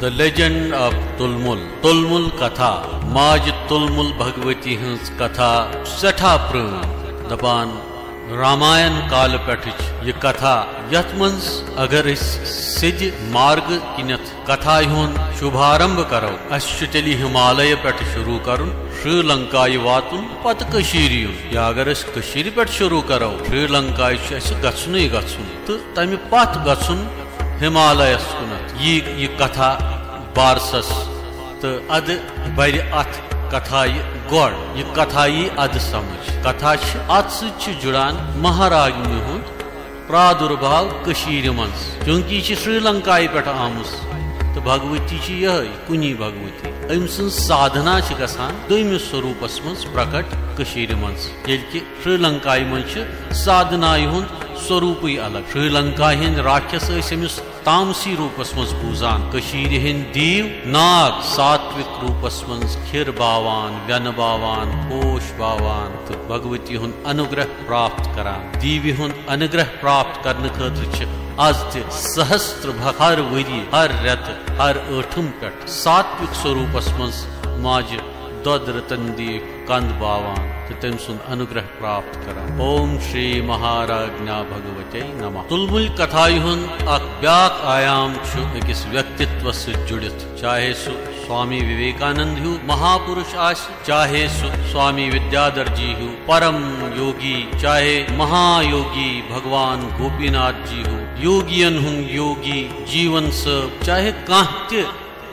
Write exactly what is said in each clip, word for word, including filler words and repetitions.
The Legend of Tulmul. تُلمُل کتھا۔ ماجہِ تُلمُل بھگؤتی ہٕنٛز کتھا سٮ۪ٹھاہ پرٛٲنۍ۔ دپان، راماین کالہٕ پٮ۪ٹھٕچ یہِ کتھا، یتھ منٛز اگر أسۍ سیٚدِ مارگہٕ کِنٮ۪تھ کتھایہِ ہُنٛد شُبھارمب کرو، اسہِ چھُ تیٚلہِ ہمالیہ پٮ۪ٹھٕ شروع کرُن، شری لنکایہِ واتُن، پتہٕ کٔشیٖرِ یُن۔ یا اگر أسۍ کٔشیٖرِ پٮ۪ٹھ شروع کرو، شری لنکایہِ چھُ اسہِ گژھُنٕے گژھُن تہٕ تمہِ پتھ گژھُن ہمالیہس کُنتھ۔ یی یہِ کتھا بارسس تہٕ ادٕ بَرِ اتھ کتھایہِ گۄڈ۔ یہِ کتھا یی ادٕ سمجھ۔ کتھا چھِ، اتھ سۭتۍ چھِ جُڑان مہاراجنہِ ہُنٛد پرادُربھاو کٔشیٖرِ منٛز، چوٗنٛکہِ یہِ چھِ شری لنکایہِ پٮ۪ٹھ آمٕژ تہٕ بھگؤتی چھِ یِہوٚے کُنی بھگؤتی۔ أمۍ سٕنٛز سادھنا چھِ گژھان دوٚیمِس سوروٗپس منٛز پرکٹ کٔشیٖرِ منٛز، ییٚلہِ کہِ شری لنکایہِ منٛز چھِ سادھنایہِ ہُنٛد سوروٗپٕے الگ۔ شری لنکایہِ ہٕنٛدۍ راکھس ٲسۍ أمِس تامسی روٗپس منٛز پوٗزان۔ کٔشیٖرِ ہٕنٛدۍ دیٖو ناگ ساتوِک روٗپس منٛز کھِر باوان، وٮ۪نہٕ باوان، پوش باوان تہٕ بھگؤتی ہُنٛد انوگرہ پراپت کران۔ دیوی ہُنٛد انوگرہ پراپت کرنہٕ خٲطرٕ چھِ از تہِ سہستر بھکھ ہر ؤری، ہر رٮ۪تہٕ، ہر ٲٹھم پٮ۪ٹھ ساتوِک سوروٗپس منٛز ماجہِ دۄد رٕتن دیٖک کند باوان تہٕ تٔمۍ سُنٛد انوگرہ پراپت کران۔ اوم شری مہاراجنا بھگوتے نمہ۔ تُلمُلۍ کتھایہِ ہُنٛد اکھ بیاکھ آیام چھُ أکِس ویکتِتوس سۭتۍ جُڑِتھ، چاہے سُہ سوامی وویکانند ہیوٗ مہاپُرُش آسہِ، چاہے سُہ سوامی ودیادھر جی ہیوٗ پرم یوگی، چاہے مہا یوگی بھگوان گوپی ناتھ جی ہیوٗ، یوگین ہُنٛد یوگی جیون صٲب، چاہے کانٛہہ تہِ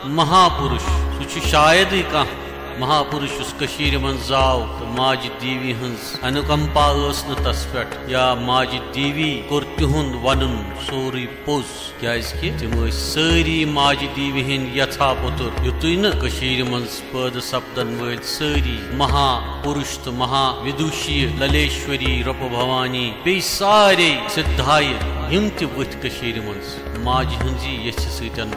مہاپُرُش، سُہ چھُ شایدٕے کانٛہہ مہاپُرُش یُس کٔشیٖرِ منٛز زاو تہٕ ماجہِ دیوی ہٕنٛز انوکمپا ٲس نہٕ تس پٮ۪ٹھ، یا ماجہِ دیوی کوٚر تِہُنٛد ونُن سورُے پوٚز، کیازِ کہِ تِم ٲسۍ سٲری ماجہِ دیوی ہٕنٛدۍ یتھا پُتُر۔ یُتُے نہٕ، کٔشیٖرِ منٛز پٲدٕ سپدن وٲلۍ سٲری مہاپُرُش تہٕ مہاوِدوٗشی، للیشوری، رُپہٕ بھوانی، بیٚیہِ سارے سِدھایہِ، یِم تہِ ؤتھۍ کٔشیٖرِ منٛز ماجہِ ہٕنٛزِ یژھِ سۭتۍ،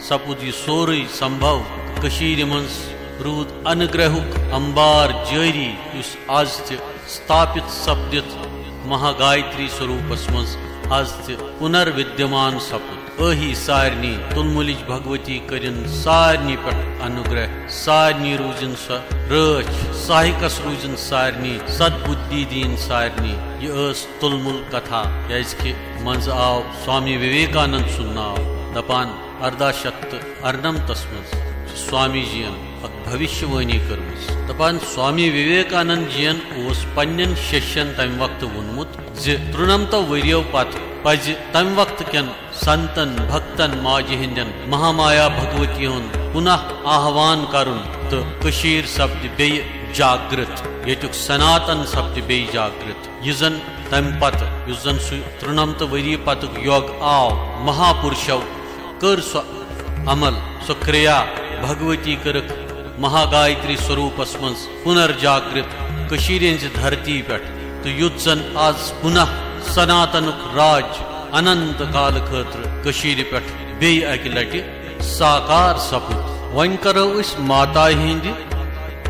سپُد یہِ سورُے سمبھو۔ کٔشیٖرِ منٛز روٗد انوگرہُک امبار جٲری، یُس از تہِ ستھاپت سپدِتھ مہاگایتری سوروٗپس منٛز از تہِ پُنر ودیمان سپُد۔ ٲہی سارنٕے تُلمُلِچ بھگؤتی کٔرِن سارنٕے پٮ۪ٹھ انوگرہ، سارنٕے روٗزِن سۄ رٲچھ، سہایکس روٗزِن سارنٕے، سدبُدھی دِیِن سارنٕے۔ یہِ ٲس تُلمُل کتھا، کیازِ کہِ منٛزٕ آو سوامی وویکانند سُنٛد ناو۔ دپان، ارداہ شیٚتھ تہٕ ارنمتس منٛز چھِ سوامی جین اکھ بھوشیہ وانی کٔرمٕژ۔ دپان، سوامی وویکانند جین اوس پننٮ۪ن شیشین تمہِ وقتہٕ ووٚنمُت زِ ترُنمتو ؤرۍیو پتہٕ پزِ تمہِ وقتہٕ کٮ۪ن سنتن، بھکتن، ماجہِ ہٕنٛدٮ۪ن مہامایا بھگوتی ہُنٛد پُنہ آہوان کرُن تہٕ کٔشیٖر سپدِ بیٚیہِ جاگرت، ییٚتیُک سناتن سپدِ بیٚیہِ جاگرت۔ یہِ زن تمہِ پتہٕ، یُس زن سُہ ترُنمتہٕ ؤری پتُک یوگ آو، مہاپُرشو کٔر سۄ عمل، سۄ کریا بھگوتی کٔرٕکھ مہاگایتری سوروٗپس منٛز پُنرجاگرت کٔشیٖرِ ہٕنٛزِ دھرتی پٮ۪ٹھ، تہٕ یُتھ زن از پُنہ سناتنُک راج اننت کالہٕ خٲطرٕ کٔشیٖرِ پٮ۪ٹھ بیٚیہِ اکہِ لٹہِ ساکار سپُد۔ وۄنۍ کرو أسۍ ماتایہِ ہٕنٛدِ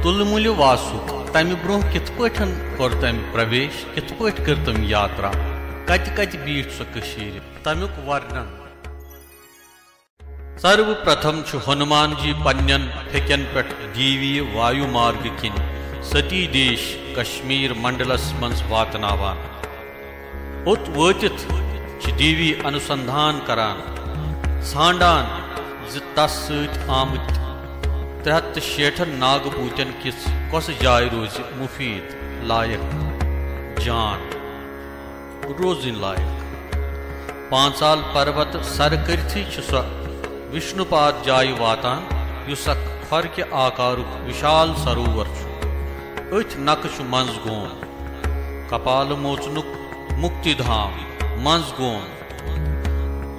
تُلمُلہِ واسُک، تمہِ برونٛہہ کِتھ پٲٹھۍ کوٚر تمہِ پرویش، کِتھ پٲٹھۍ کٔر تٔمۍ یاترا، کتہِ کتہِ بیٖٹھ سۄ کٔشیٖرِ، تمیُک ورنن۔ سرو پرتھم چھُ ہنومان جی پننٮ۪ن پھیکٮ۪ن پٮ۪ٹھ دیوی وایو مارگ کِنۍ ستی دیش کشمیر منڈلس منٛز واتناوان۔ اوٚت وٲتِتھ چھِ دیوی انوسندھان کران، ژھانڈان زِ تس سۭتۍ آمٕتۍ ترٛےٚ ہتھ تہٕ شیٹھن ناگہٕ پوٗتٮ۪ن کِژھ کۄسہٕ جاے روزِ مفید، لایق، جان روزٕنۍ لایق۔ پانژال پروت سر کٔرتھٕے چھِ سۄ وشنو پاد جایہِ واتان، یُس اکھ کھۄر کہِ آکارُک وشال سروور چھُ۔ أتھۍ نکہٕ چھُ منٛز گوم، کپالہٕ موچنُک مُکتی دھام، منٛز گوم۔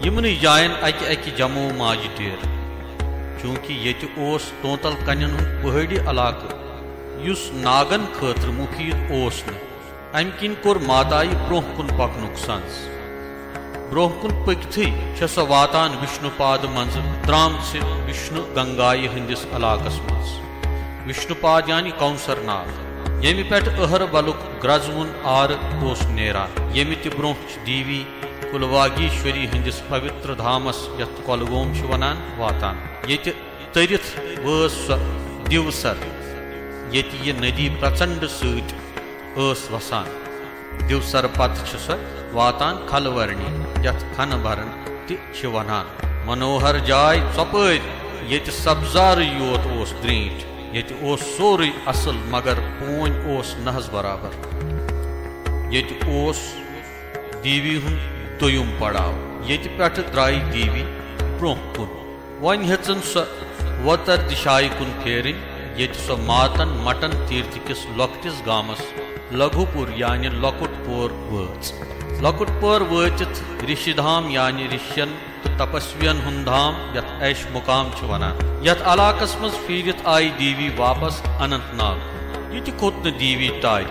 یِمنٕے جاین اکہِ اکہِ جمو ماجہِ ڈیرٕ۔ چوٗنٛکہِ ییٚتہِ اوس تونتل کنٮ۪ن ہُنٛد پہٲڑی علاقہٕ، یُس ناگن خٲطرٕ مفید اوس نہٕ، امہِ کِنۍ کوٚر ماتایہِ برونٛہہ کُن پکنُک سنز۔ برونٛہہ کُن پٔکتھٕے چھےٚ سۄ واتان وشنو پاد منٛزٕ درامژِ وشنو گنگایہِ ہٕنٛدِس علاقس منٛز۔ وشنو پاد یعنی کونسر ناگ، ییٚمہِ پٮ۪ٹھ اہربلُک گرٛزوُن آرٕ اوس نیران، ییٚمہِ تہِ برونٛہہ چھِ دیوی پلواگیشوری ہٕنٛدِس پوتر دھامس، یتھ کۄلگوم چھِ ونان، واتان، ییٚتہِ تٔرِتھ وٲژ سۄ دیوسر، ییٚتہِ یہِ ندی پرچنڈ سۭتۍ ٲس وسان۔ دیوسر پتہٕ چھِ سۄ واتان کھلورنی، یتھ کھنہٕ برن تہِ چھِ ونان۔ منوہر جاے ژۄپٲرۍ، ییٚتہِ سبزارٕے یوت اوس درینٹھ، ییٚتہِ اوس سورُے اصل، مگر پونۍ اوس نہس برابر۔ ییٚتہِ اوس دیوی ہُنٛد دوٚیُم پڑاو، ییٚتہِ پٮ۪ٹھٕ درٛایہِ دیوی برٛونٛہہ کُن۔ وۄنۍ ہیٚژٕن سۄ وۄتر دِشایہِ کُن پھیرٕنۍ، ییٚتہِ سۄ ماتن مٹن تیٖرتھ کِس لۄکٹِس گامس لگھو پور یعنی لۄکُٹ پور وٲژ۔ لۄکُٹ پور وٲتِتھ رشی دھام یعنی رشین تہٕ تپسوین ہُنٛد دھام، یتھ ایش مقام چھِ ونان، یتھ علاقس منٛز پھیٖرِتھ آیہِ دیوی واپس اننت ناگ کُن۔ یہِ تہِ کھوٚت نہٕ دیوی ٹارِ۔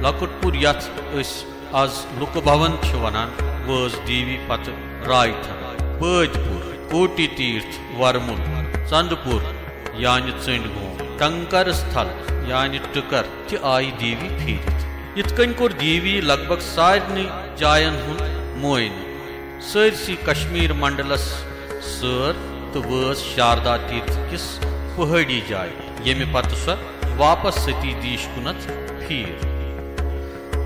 لۄکُٹ پور، یتھ أسۍ از لُکہٕ بھون چھِ ونان، وٲژ دیوی پتہٕ رایتھن، بٲدۍ پور، کوٹی تیٖرتھ، ورمُل، ژندٕ پور یعنی ژٔنٛڈۍ گوم، کنکر استھل یعنی ٹکر تہِ آیہِ دیوی پھیٖرِتھ۔ یِتھ کٔنۍ کوٚر دیوی لگ بگ سارنٕے جاین ہُنٛد معٲینہٕ، سٲرسٕے کشمیر منڈلس سٲر تہٕ وٲژ شاردا تیٖرتھ کِس پہٲڑی جایہِ، ییٚمہِ پتہٕ سۄ واپس ستی دیش کُنتھ پھیٖر۔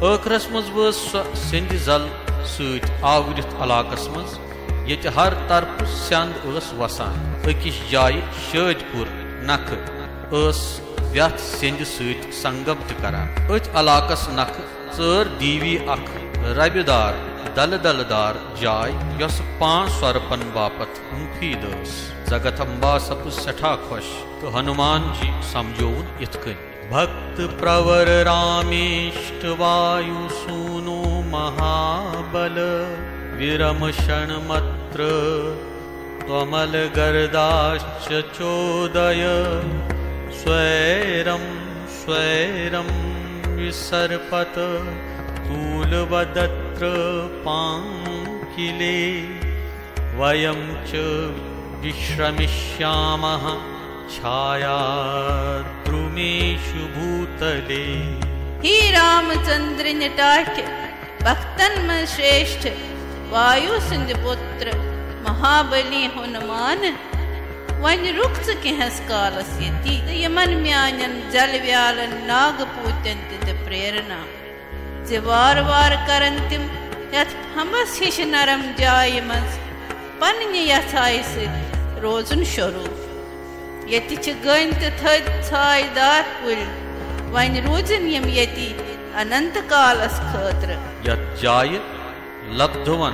ٲخرس منٛز وٲژ سۄ سیٚنٛدِ زل سۭتۍ آورِتھ علاقس منٛز، ییٚتہِ ہر طرفہٕ سیٚنٛد ٲس وسان۔ أکِس جایہِ شٲدۍ پور نکھٕ ٲس ویتھ سیٚنٛدِ سۭتۍ سنگم تہِ کران۔ أتھۍ علاقس نکھٕ ژٲر دیوی اکھ ربہِ دار، دلہٕ دلہٕ دار جاے، یۄسہٕ پانٛژھ سۄرپن باپتھ مفید ٲس۔ زگت امبا سپُز سٮ۪ٹھاہ خۄش تہٕ ہنومان جی سمجھووُن یِتھ کٔنۍ۔ भक्तप्रवररामेष्टवायुसूनो महाबल विरमषण्मत्र त्वमलगर्दाश्च चोदय स्वैरं स्वैरं विसर्पत तूलवदत्र पाङ्किले वयं च विश्रमिष्यामः छायाद्रुमेषु भूतले। हे रामचंद्र ने टाक्य भक्तन में श्रेष्ठ वायु सिंध पुत्र महाबली हनुमान वन रुक च केहस कालस यति यमन म्यानन जल व्यालन नाग पूतन तित प्रेरणा زِ وارٕ وارٕ کرن تِم یتھ پھمبس ہِش نرم جایہِ منٛز پننہِ یژھایہِ سۭتۍ روزُن شروٗع۔ ییٚتہِ چھِ گٔنۍ تہٕ تھٔدۍ ژھاے دار کُلۍ، وۄنۍ روٗزِن یِم ییٚتی اننت کالس خٲطرٕ۔ یتھ جایہِ لبدھون،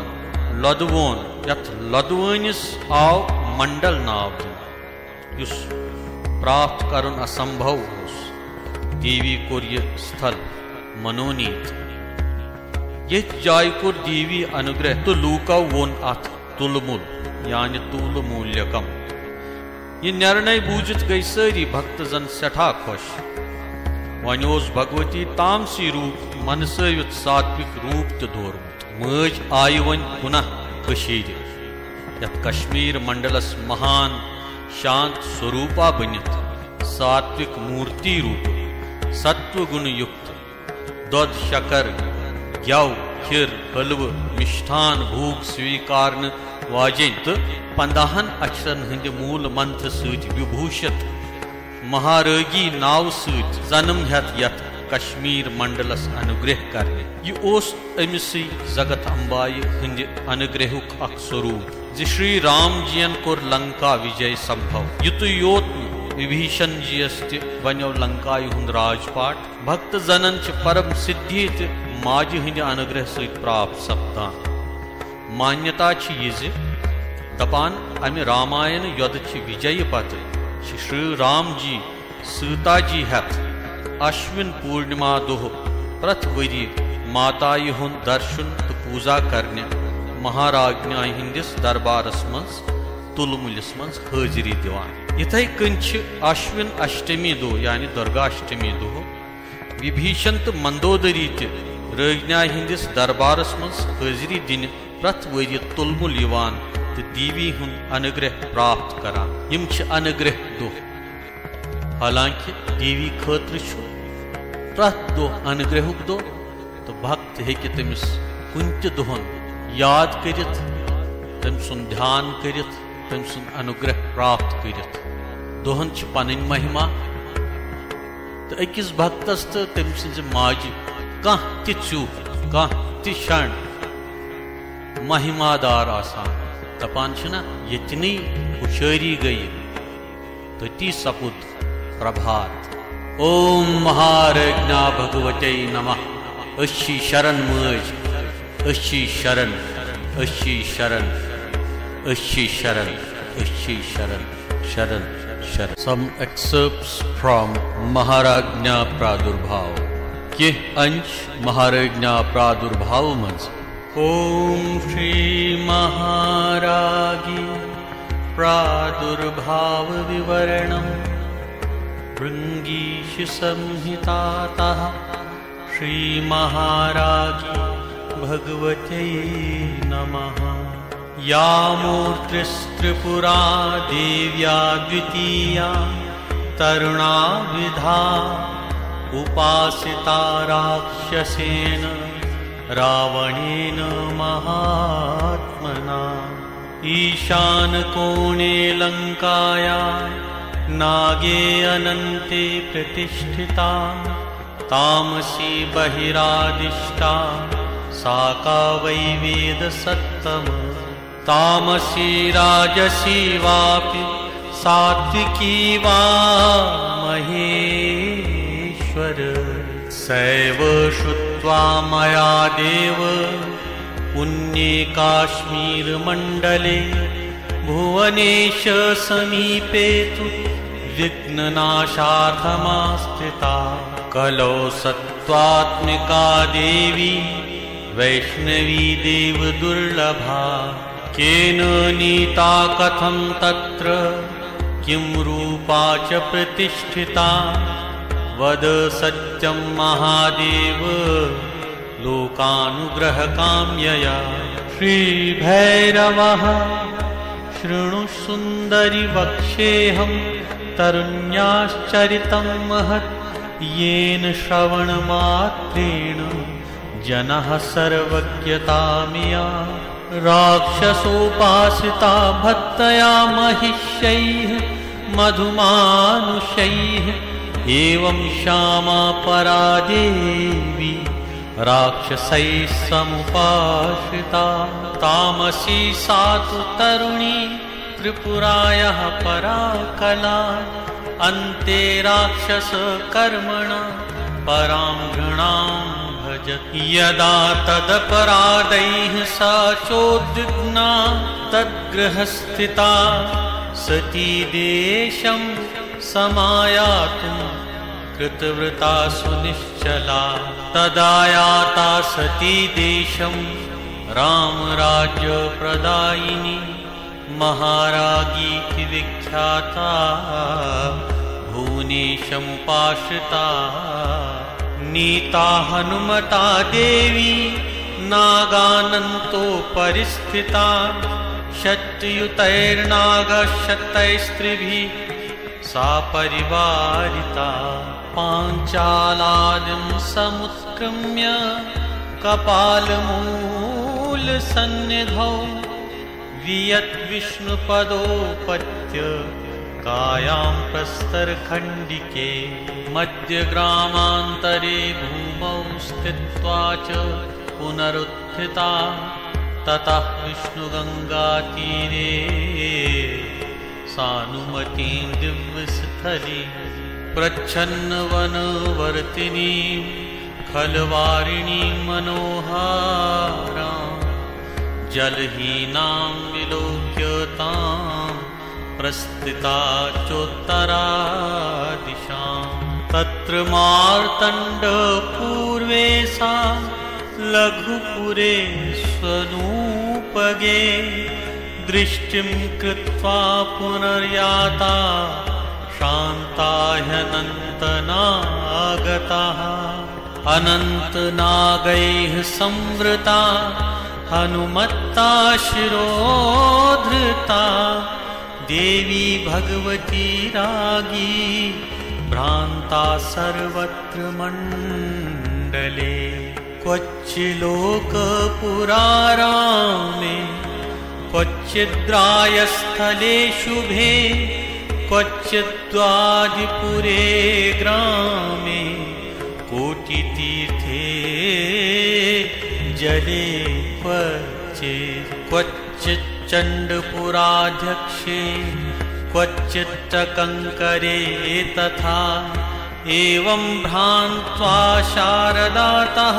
لۄدوُن، یتھ لۄدوُنِس آو منڈل ناو دِنہٕ۔ یُس پرٛاپت کرُن اسمبھو اوس، دیوی کوٚر یہِ ستھل منونیت۔ ییٚتھۍ جایہِ کوٚر دیوی انوگرہ تہٕ لوٗکو ووٚن اتھ تُلمُل، یعنی تُل موٗلکم۔ یہِ نِرنے بوٗزِتھ گٔیہِ سٲری بھکت زن سٮ۪ٹھاہ خۄش۔ وۄنۍ اوس بھگؤتی تامسی روٗپ منسٲوِتھ ساتوِک روٗپ تہِ دورمُت۔ مٲج آیہِ وۄنۍ پُنہ کٔشیٖرِ، یتھ کشمیر منڈلس مہان شانت سوروپا بٔنِتھ ساتوِک مورتی روٗپہٕ ستو گُن یُکت دۄد، شکر، گٮ۪و، کھِر، حلوٕ، مِشٹھان بھوگ سویٖکارنہٕ واجیٚنۍ تہٕ پنداہن اچھرن ہٕنٛدِ موٗل منتر سۭتۍ وِبھوٗشت مہارٲگی ناوٕ سۭتۍ ژنم ہٮ۪تھ یتھ کشمیر منڈلس انوگرہ کرنہِ۔ یہِ اوس أمِسٕے زگت امبایہِ ہٕنٛدِ انوگرہُک اکھ سوروٗپ زِ شری رام جین کوٚر لنکا وجے سمبھو۔ یُتُے یوت نہٕ، وِبھیشن جیس تہِ بنیو لنکایہِ ہُنٛد راجپاٹ۔ بھکت زنن چھِ پرم سدھی تہِ ماجہِ ہٕنٛدِ انوگرہ سۭتۍ پراپت سپدان۔ مانیتا چھِ یہِ زِ دپان، امہِ راماین یۄدٕ چہِ وجیہِ پتہٕ چھِ شری رام جی سیتا جی ہٮ۪تھ اشوِن پورنما دۄہ پرٛٮ۪تھ ؤری ماتایہِ ہُنٛد درشُن تہٕ پوٗزا کرنہِ مہاراجنہِ ہٕنٛدِس دربارس منٛز تُلمُلِس منٛز حٲضری دِوان۔ یِتھے کٔنۍ چھِ اشوِن اشٹمی دۄہ، یعنی درگا اشٹمی دۄہ، وِبھیشن تہٕ مندودری تہِ رٲجنہِ ہٕنٛدِس دربارس منٛز حٲضری دِنہِ پرٛٮ۪تھ ؤرۍ یہِ تُلمُل یِوان تہٕ دیوی ہُنٛد انوگرہ پراپت کران۔ یِم چھِ انوگرہ دۄہ۔ حالانکہ دیوی خٲطرٕ چھُ پرٛٮ۪تھ دۄہ انوگرہُک دۄہ تہٕ بھکت ہیٚکہِ تٔمِس کُنہِ تہِ دۄہن یاد کٔرِتھ، تٔمۍ سُنٛد دھیان کٔرِتھ، تٔمۍ سُنٛد انوگرہ پراپت کٔرِتھ۔ دۄہن چھِ پنٕنۍ مہما، تہٕ أکِس بھکتس تہٕ تٔمۍ سٕنٛزِ ماجہِ کانٛہہ تہِ ژیوٗٹھ، کانٛہہ تہِ شنڈ مہما دار آسان۔ دپان چھِنہ، ییٚتِنٕے ہُشٲری گٔیہِ، تٔتی سپُد پربھات۔ اوم مہارجنا بھگوتے نمہ۔ أسۍ چھی شرن مٲج، أسۍ چھی شرن، أسۍ چھی شرن، أسۍ چھی شرن، أسۍ چھی شرن، شرن، شرن۔ Some excerpts from Maharajna Pradurbhav۔ کینٛہہ انش مہارجنا پرادربھاو منٛز۔ ॐ श्रीमहारागी प्रादुर्भावविवरणं भृङ्गीषसंहितातः श्रीमहारागी भगवत्यै नमः। या मूर्तिस्त्रिपुरा देव्या द्वितीया तरुणाभिधा उपासिता राक्षसेन रावणेन महात्मना। ईशानकोणे लङ्काया नागे अनन्ते प्रतिष्ठिता। तामसी बहिरादिष्टा सा का वै वेदसत्तम। तामसी राजसी वापि सात्विकी वा महेश्वर। सैव श्रुत्वा मया देव पुण्ये काश्मीरमण्डले भुवनेश समीपे तु विघ्ननाशार्थमास्थिता। कलौ सत्त्वात्मिका देवी वैष्णवी देवदुर्लभा। केन नीता कथं तत्र किं रूपा च प्रतिष्ठिता। वद सत्यं महादेव लोकानुग्रहकाम्यया। श्रीभैरवः शृणु सुन्दरि वक्ष्येऽहं तरुण्याश्चरितं महत्। येन श्रवणमात्रेण जनः सर्वज्ञतामिया। राक्षसोपासिता भत्तया महिष्यैः मधुमानुषैः। एवं श्यामा परा देवी राक्षसैः समुपाश्रिता। तामसी सा तु तरुणी त्रिपुरायाः परा कला। अन्ते राक्षसकर्मणा परां घृणां भजति। यदा तदपराधैः सा चोद्विग्ना तद्गृहस्थिता। सती देशं समायातुं कृतव्रता सुनिश्चला। तदायाता सती देशं रामराज्यप्रदायिनी। महारागीति विख्याता भुवनेशमुपाश्रिता। नीता हनुमता देवी नागानन्तोपरिस्थिता। शतयुतैर्नागशतैस्त्रिभिः सा परिवारिता। पाञ्चालादिं समुत्क्रम्य कपालमूलसन्निधौ। वियद्विष्णुपदोपत्य कायां प्रस्तरखण्डिके। मध्यग्रामान्तरे भूमौ स्थित्वा च पुनरुत्थिता। ततः विष्णुगङ्गातीरे सानुमतीं दिव्यस्थलीम्। प्रच्छन्नवनवर्तिनीं खलवारिणीं मनोहाराम्। जलहीनां विलोक्य तां प्रस्थिता चोत्तरादिशाम्। तत्र मार्तण्डपूर्वे सा लघुपुरे स्वनूपगे। दृष्टिं कृत्वा पुनर्याता शान्ताह्यनन्तनागताः। अनन्तनागैः संवृता हनुमत्ता शिरोधृता। देवी भगवती रागी भ्रान्ता सर्वत्र मण्डले। क्वचिल्लोकपुरारामे क्वचिद्रायस्थले शुभे क्वचिद्वादिपुरे ग्रामे कोटितीर्थे जले क्वचित्। क्वचिच्चण्डपुराध्यक्षे क्वचिच्च कङ्करे तथा। एवं भ्रान्त्वा शारदातः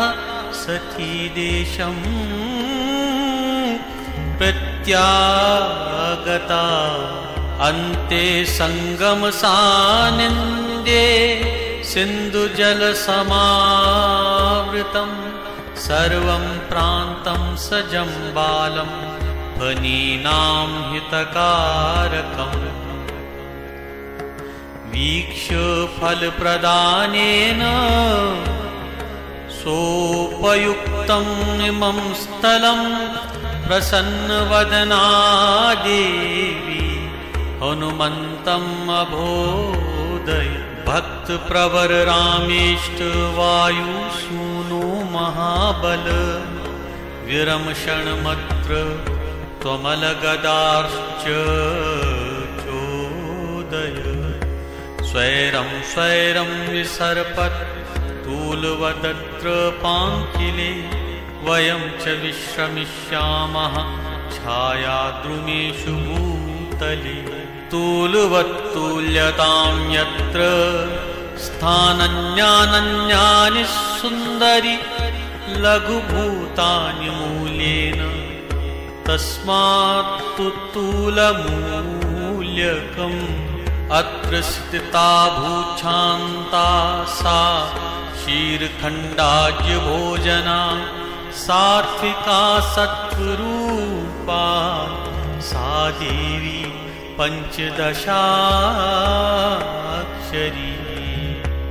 सती देशं प्रत्यागता। अन्ते सङ्गमसान्निध्ये सिन्धुजलसमावृतम्। सर्वं प्रान्तं सजम्बालं फणीनां हितकारकम्। वीक्ष्य फलप्रदानेन सोपयुक्तमिमं स्थलं प्रसन्नवदना देवी हनुमन्तमभोदयत्। भक्तप्रवर रामेष्ट वायुसूनो महाबल विरमषणमत्र त्वमलगदाश्च चोदय। स्वैरं स्वैरं विसर्पत्तूलवदत्र पाङ्किले। वयं च विश्रमिष्यामः छायाद्रुमेषु भूतले। तूलवत्तूल्यतां यत्र स्थानन्यानन्यानि सुन्दरि लघुभूतानि मूल्येन। तस्मात्तु तूलमूल्यकम्। अत्र स्थिता भूच्छान्ता सा क्षीरखण्डाज्यभोजना। सात्विका सत्त्वरूपा सा देवी पञ्चदशाक्षरी।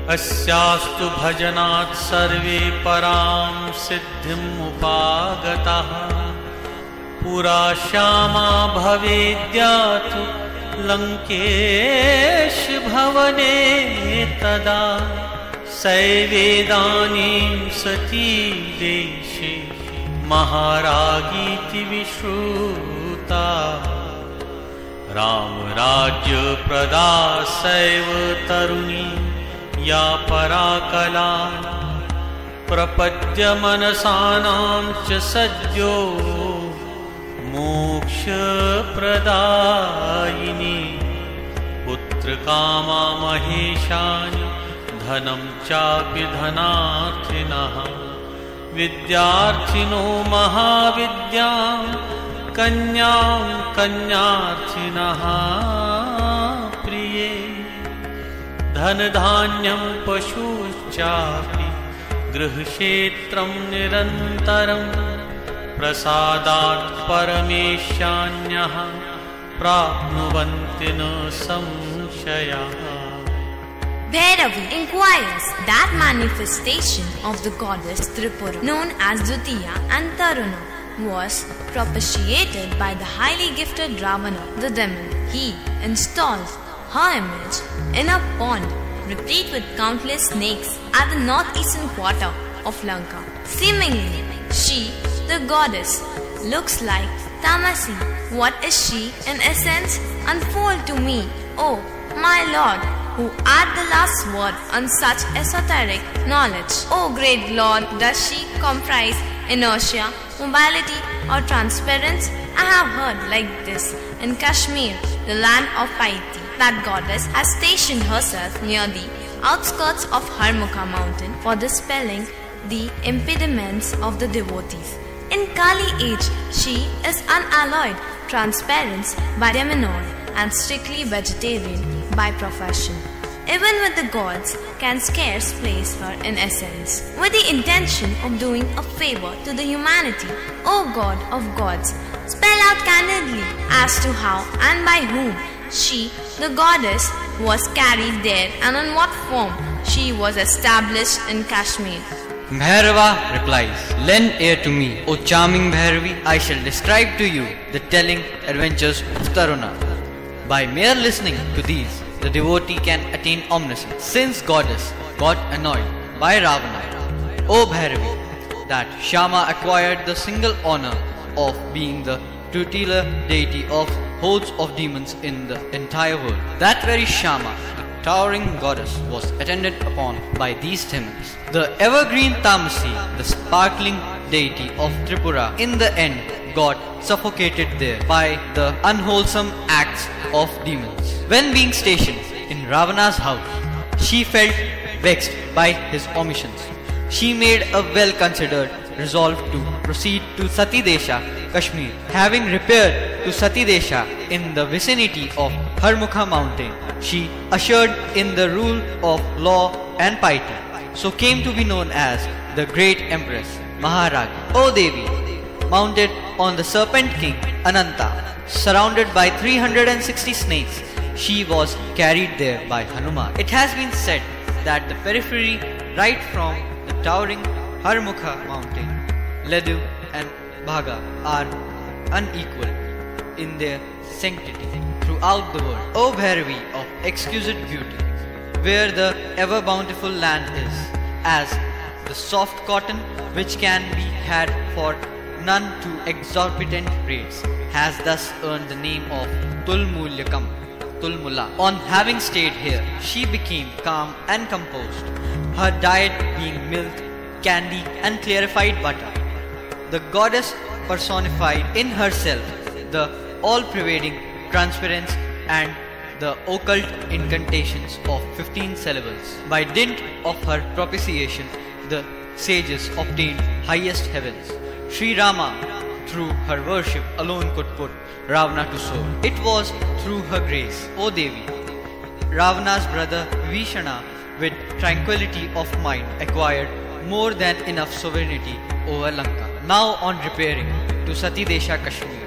अस्यास्तु भजनात् सर्वे परां सिद्धिमुपागताः। पुरा श्यामा भवेद्या तु लङ्केशभवने तदा। सैवेदानीं सती देशे महारागीति विश्रुता। रामराज्यप्रदा सैव तरुणी या परा कला। प्रपद्यमनसानां च सद्यो मोक्षप्रदायिनी। पुत्रकामा महेशानि धनं चापि धनार्थिनः। विद्यार्थिनो महाविद्यां कन्यां कन्यार्थिनः प्रिये। धनधान्यं पशुश्चापि गृहक्षेत्रं निरन्तरम्। प्रसादात् परमेशान्यः प्राप्नुवन्ति न संशयाः। Bhairavi inquires that manifestation of the goddess Tripura, known as Dutiya and Taruna, was propitiated by the highly gifted Ravana, the demon. He installed her image in a pond replete with countless snakes at the northeastern quarter of Lanka. Seemingly, she, the goddess, looks like Tamasi. What is she, in essence? Unfold to me, oh my lord, who art the last word on such esoteric knowledge. Oh great lord, does she comprise inertia, mobility, or transparence? I have heard like this in Kashmir, the land of Paiti, that goddess has stationed herself near the outskirts of Harmukha mountain for dispelling the impediments of the devotees. In Kali age, she is unalloyed, transparent by demeanor, and strictly vegetarian by profession. Even with the gods, can scarce place her in essence. With the intention of doing a favor to the humanity, O God of gods, spell out candidly as to how and by whom she, the goddess, was carried there and in what form she was established in Kashmir. Bhairava replies, lend ear to me, O charming Bhairavi, I shall describe to you the telling adventures of Taruna. By mere listening to these, the devotee can attain omniscience. Since goddess got annoyed by Ravana, O Bhairavi, that Shama acquired the single honor of being the tutelar deity of hordes of demons in the entire world. That very Shama, the towering goddess, was attended upon by these demons. The evergreen Tamasi, the sparkling deity of Tripura, in the end got suffocated there by the unwholesome acts of demons. When being stationed in Ravana's house, she felt vexed by his omissions. She made a well considered resolve to proceed to Satidesha, Kashmir. Having repaired to Satidesha in the vicinity of Harmukha mountain, she ushered in the rule of law and piety. So came to be known as the great empress Maharagi. O Devi, mounted on the serpent king Ananta, surrounded by three hundred sixty snakes, she was carried there by Hanuman. It has been said that the periphery, right from the towering Harmukha mountain, Ledu and Bhaga, are unequal in their sanctity throughout the world. O Bhairavi of exquisite beauty, where the ever bountiful land is, as the soft cotton which can be had for none to exorbitant rates, has thus earned the name of Tulmulyakam, Tulmula. On having stayed here, she became calm and composed, her diet being milk, candy, and clarified butter. The goddess personified in herself the all pervading transparence and the occult incantations of fifteen syllables. By dint of her propitiation, the sages obtained highest heavens. Sri Rama, through her worship alone, could put Ravana to soul. It was through her grace, O Devi, Ravana's brother Vibhishana, with tranquility of mind, acquired more than enough sovereignty over Lanka. Now, on repairing to Satidesha Kashmir,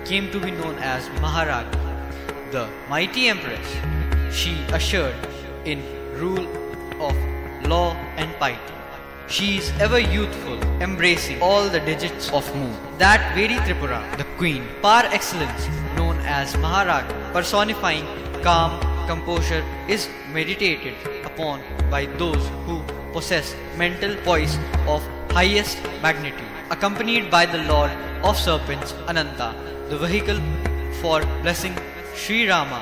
came to be known as Maharagi, the mighty empress. She ushered in rule of law and piety. She is ever youthful, embracing all the digits of moon. That very Tripura, the queen, par excellence, known as Maharagi, personifying calm, composure, is meditated upon by those who possess mental poise of highest magnitude, accompanied by the lord of serpents Ananta, the vehicle for blessing Sri Rama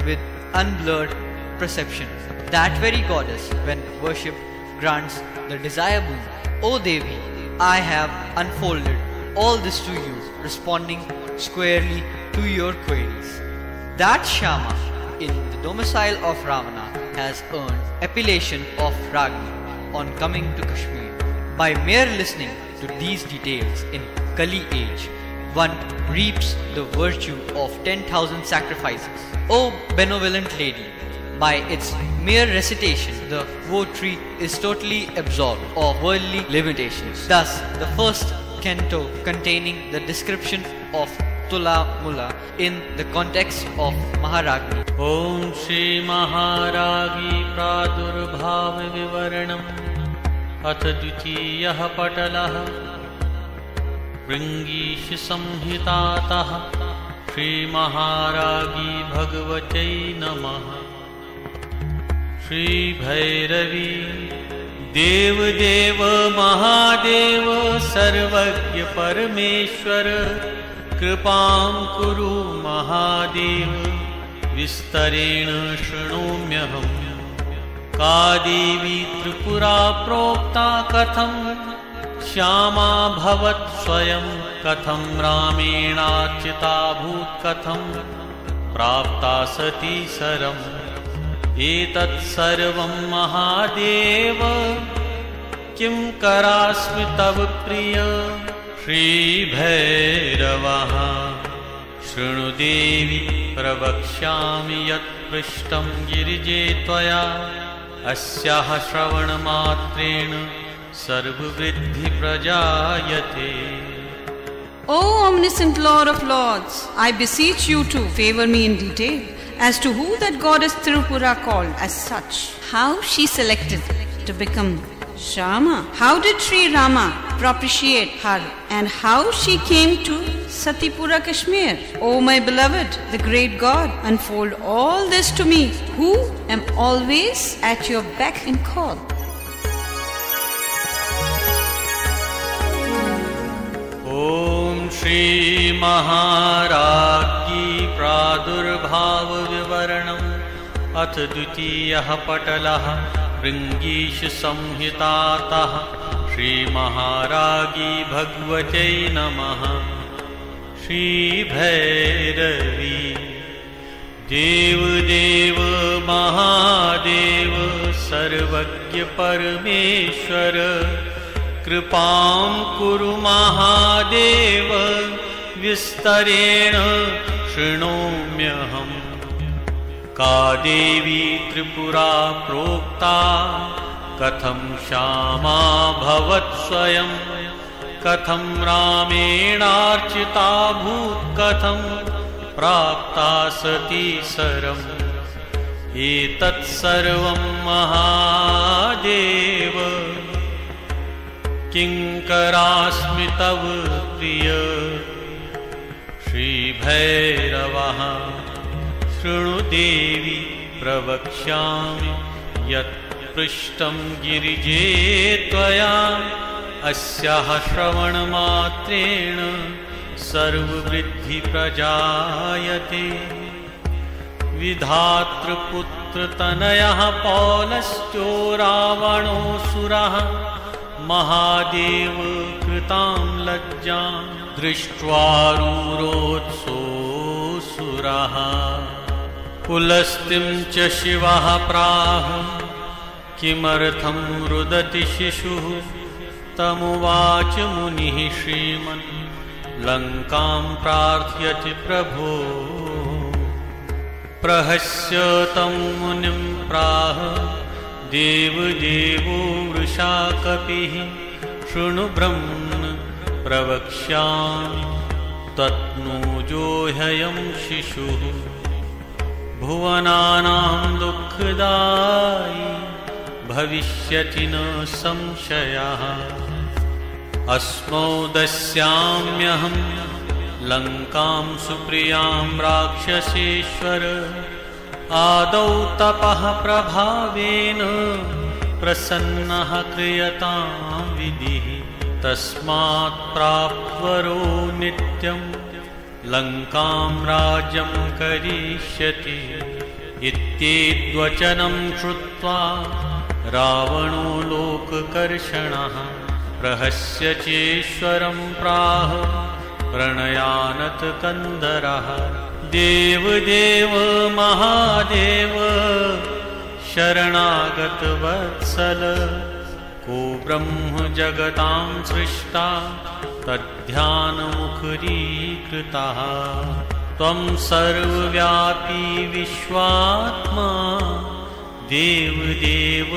with unblurred perception. That very goddess, when worshipped, grants the desire boon. O Devi, I have unfolded all this to you, responding squarely to your queries. That Shama, in the domicile of Ravana, has earned appellation of Ragni on coming to Kashmir. By mere listening to these details in Kali age, one reaps the virtue of ten thousand sacrifices. O benevolent lady, by its mere recitation, the votary is totally absolved of worldly limitations. Thus, the first canto containing the description of Tula Mula in the context of Maharagni. ॐ श्रीमहारागी प्रादुर्भावविवरणम्। अथ द्वितीयः पटलः। भृङ्गीषसंहितातः श्रीमहारागी भगवत्यै नमः। श्रीभैरवी। देवदेव महादेव सर्वज्ञ परमेश्वर, कृपां कुरु महादेव, विस्तरेण शृणोम्यहम्। का देवी त्रिपुरा प्रोक्ता कथं श्यामाभवत् स्वयं, कथं रामेणार्चिताभूत् कथं प्राप्ता सती शरम्। एतत् सर्वं महादेव किं करास्मि तव प्रिय। श्रीभैरवः। शृणु देवि प्रवक्ष्यामि यत् पृष्टं गिरिजे त्वया। अस्याः श्रवणमात्रेण सर्ववृद्धि प्रजायते। O omniscient Lord of Lords, I beseech you to favor me in detail as to who that goddess Tripura called as such, how she selected to become Shama, how did Sri Rama propitiate her, and how she came to Satipura, Kashmir. O my beloved, the great God, unfold all this to me, who am always at your beck and call. श्रीमहाराज्ञी प्रादुर्भावविवरणम्। अथ द्वितीयः पटलः। भृङ्गीशसंहितातः। श्रीमहाराज्ञी भगवत्यै नमः। श्रीभैरवी। देव देव महादेव सर्वज्ञ परमेश्वर, कृपां कुरु महादेव, विस्तरेण शृणोम्यहम्। का देवी त्रिपुरा प्रोक्ता, कथं श्यामाभवत् स्वयं, कथं रामेणार्चिताभूत्, कथं प्राप्ता सतीसरम्। एतत् सर्वं महादेव किङ्करास्मि तव प्रिय। श्रीभैरवः। शृणु देवि प्रवक्ष्यामि यत् पृष्टं गिरिजे त्वया। अस्याः श्रवणमात्रेण सर्ववृद्धि प्रजायते। विधातृपुत्रतनयः पौलस्त्यो रावणोऽसुरः। महादेव कृतां लज्जां दृष्ट्वा रूरोत्सोऽसुरः। पुलस्तिं च शिवः प्राह किमर्थं रुदति शिशुः। तमुवाच मुनिः श्रीमन् लङ्कां प्रार्थयति प्रभो। प्रहस्य तं मुनिं प्राह देवदेवो वृषाकपिः। शृणु ब्रह्मन् प्रवक्ष्यामि त्वत्नोजो ह्ययं शिशुः। भुवनानां दुःखदायी भविष्यति न संशयः। अस्मौ दस्याम्यहं लङ्कां सुप्रियां राक्षसेश्वर। आदौ तपः प्रभावेन प्रसन्नः क्रियतां विधिः। तस्मात् प्राप्वरो नित्यं लङ्कां राज्यं करिष्यति। इत्येद्वचनं श्रुत्वा रावणो लोककर्षणः। प्रहस्य चेश्वरं प्राह प्रणयानतकन्दरः। देवदेव महादेव शरणागतवत्सल। को ब्रह्म जगतां सृष्टा तद्ध्यानमुखरीकृतः। त्वं सर्वव्यापी विश्वात्मा देवदेव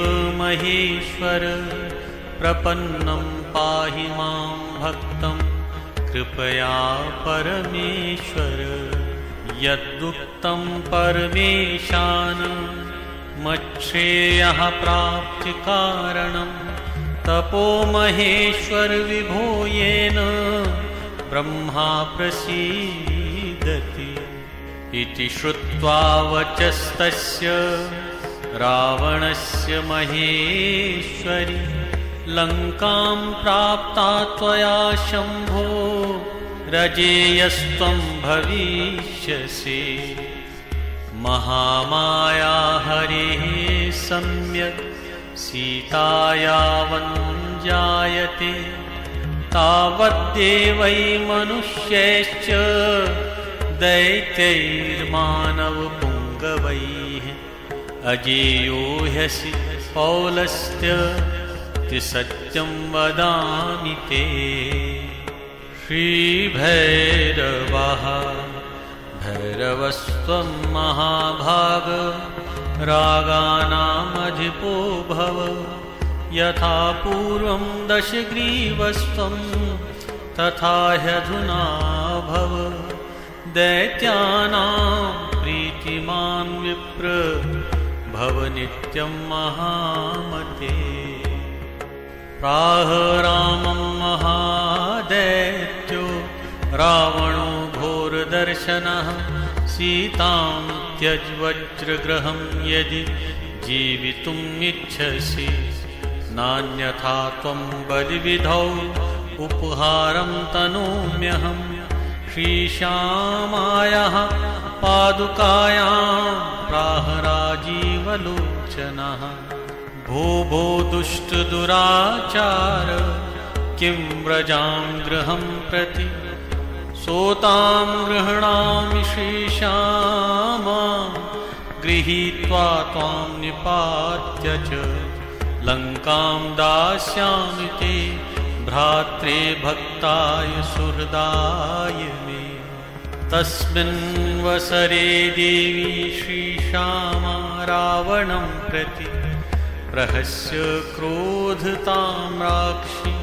महेश्वर। प्रपन्नं पाहि मां भक्तं कृपया परमेश्वर। यदुक्तं परमेशान मच्छ्रेयः प्राप्तिकारणं। तपो महेश्वर विभो येन ब्रह्मा प्रसीदति। इति श्रुत्वा वचस्तस्य रावणस्य महेश्वरी। लङ्कां प्राप्ता त्वया शम्भो रजेयस्त्वं भविष्यसि। महामाया हरिः सम्यक् सीता यावञ्जायते। तावद्देवै मनुष्यैश्च दैत्यैर्मानवपुङ्गवैः। अजेयो ह्यसि पौलस्त्यति सत्यं वदामि ते। श्रीभैरवः। भैरवस्त्वं महाभाग रागानामधिपो भव। यथा पूर्वं दशग्रीवस्त्वं तथा ह्यधुना भव। दैत्यानां प्रीतिमान् विप्र भव नित्यं महामते। प्राह रामं महादैत्यो रावणो घोरदर्शनः। सीतां त्यज वज्रगृहं यदि जीवितुमिच्छसि। नान्यथा त्वं बलिविधौ उपहारं तनोम्यहं श्रीश्यामायाः पादुकायां प्राह राजीवलोचनः। भो भो दुष्टदुराचार, किं व्रजां गृहं प्रति? सोतां गृह्णामि श्रीश्याम, गृहीत्वा त्वां निपात्य च लङ्कां दास्यामि ते भ्रात्रे भक्ताय सुहृदाय मे। तस्मिन्वसरे देवी श्रीश्यामा रावणं प्रति प्रहस्य क्रोधताम्राक्षी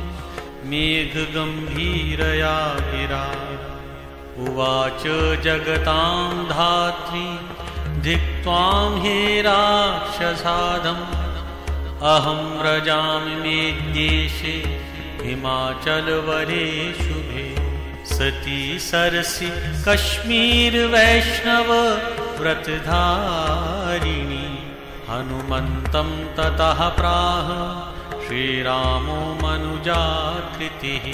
मेघगम्भीरया गिरा। उवाच जगतां धात्री धिक्त्वां हे राक्षसाधम, अहं व्रजामि मे देशे हिमाचलवने शुभे। सती सरसि कश्मीरवैष्णवव्रतधारिणी हनुमन्तं ततः प्राह श्रीरामो मनुजाकृतिः।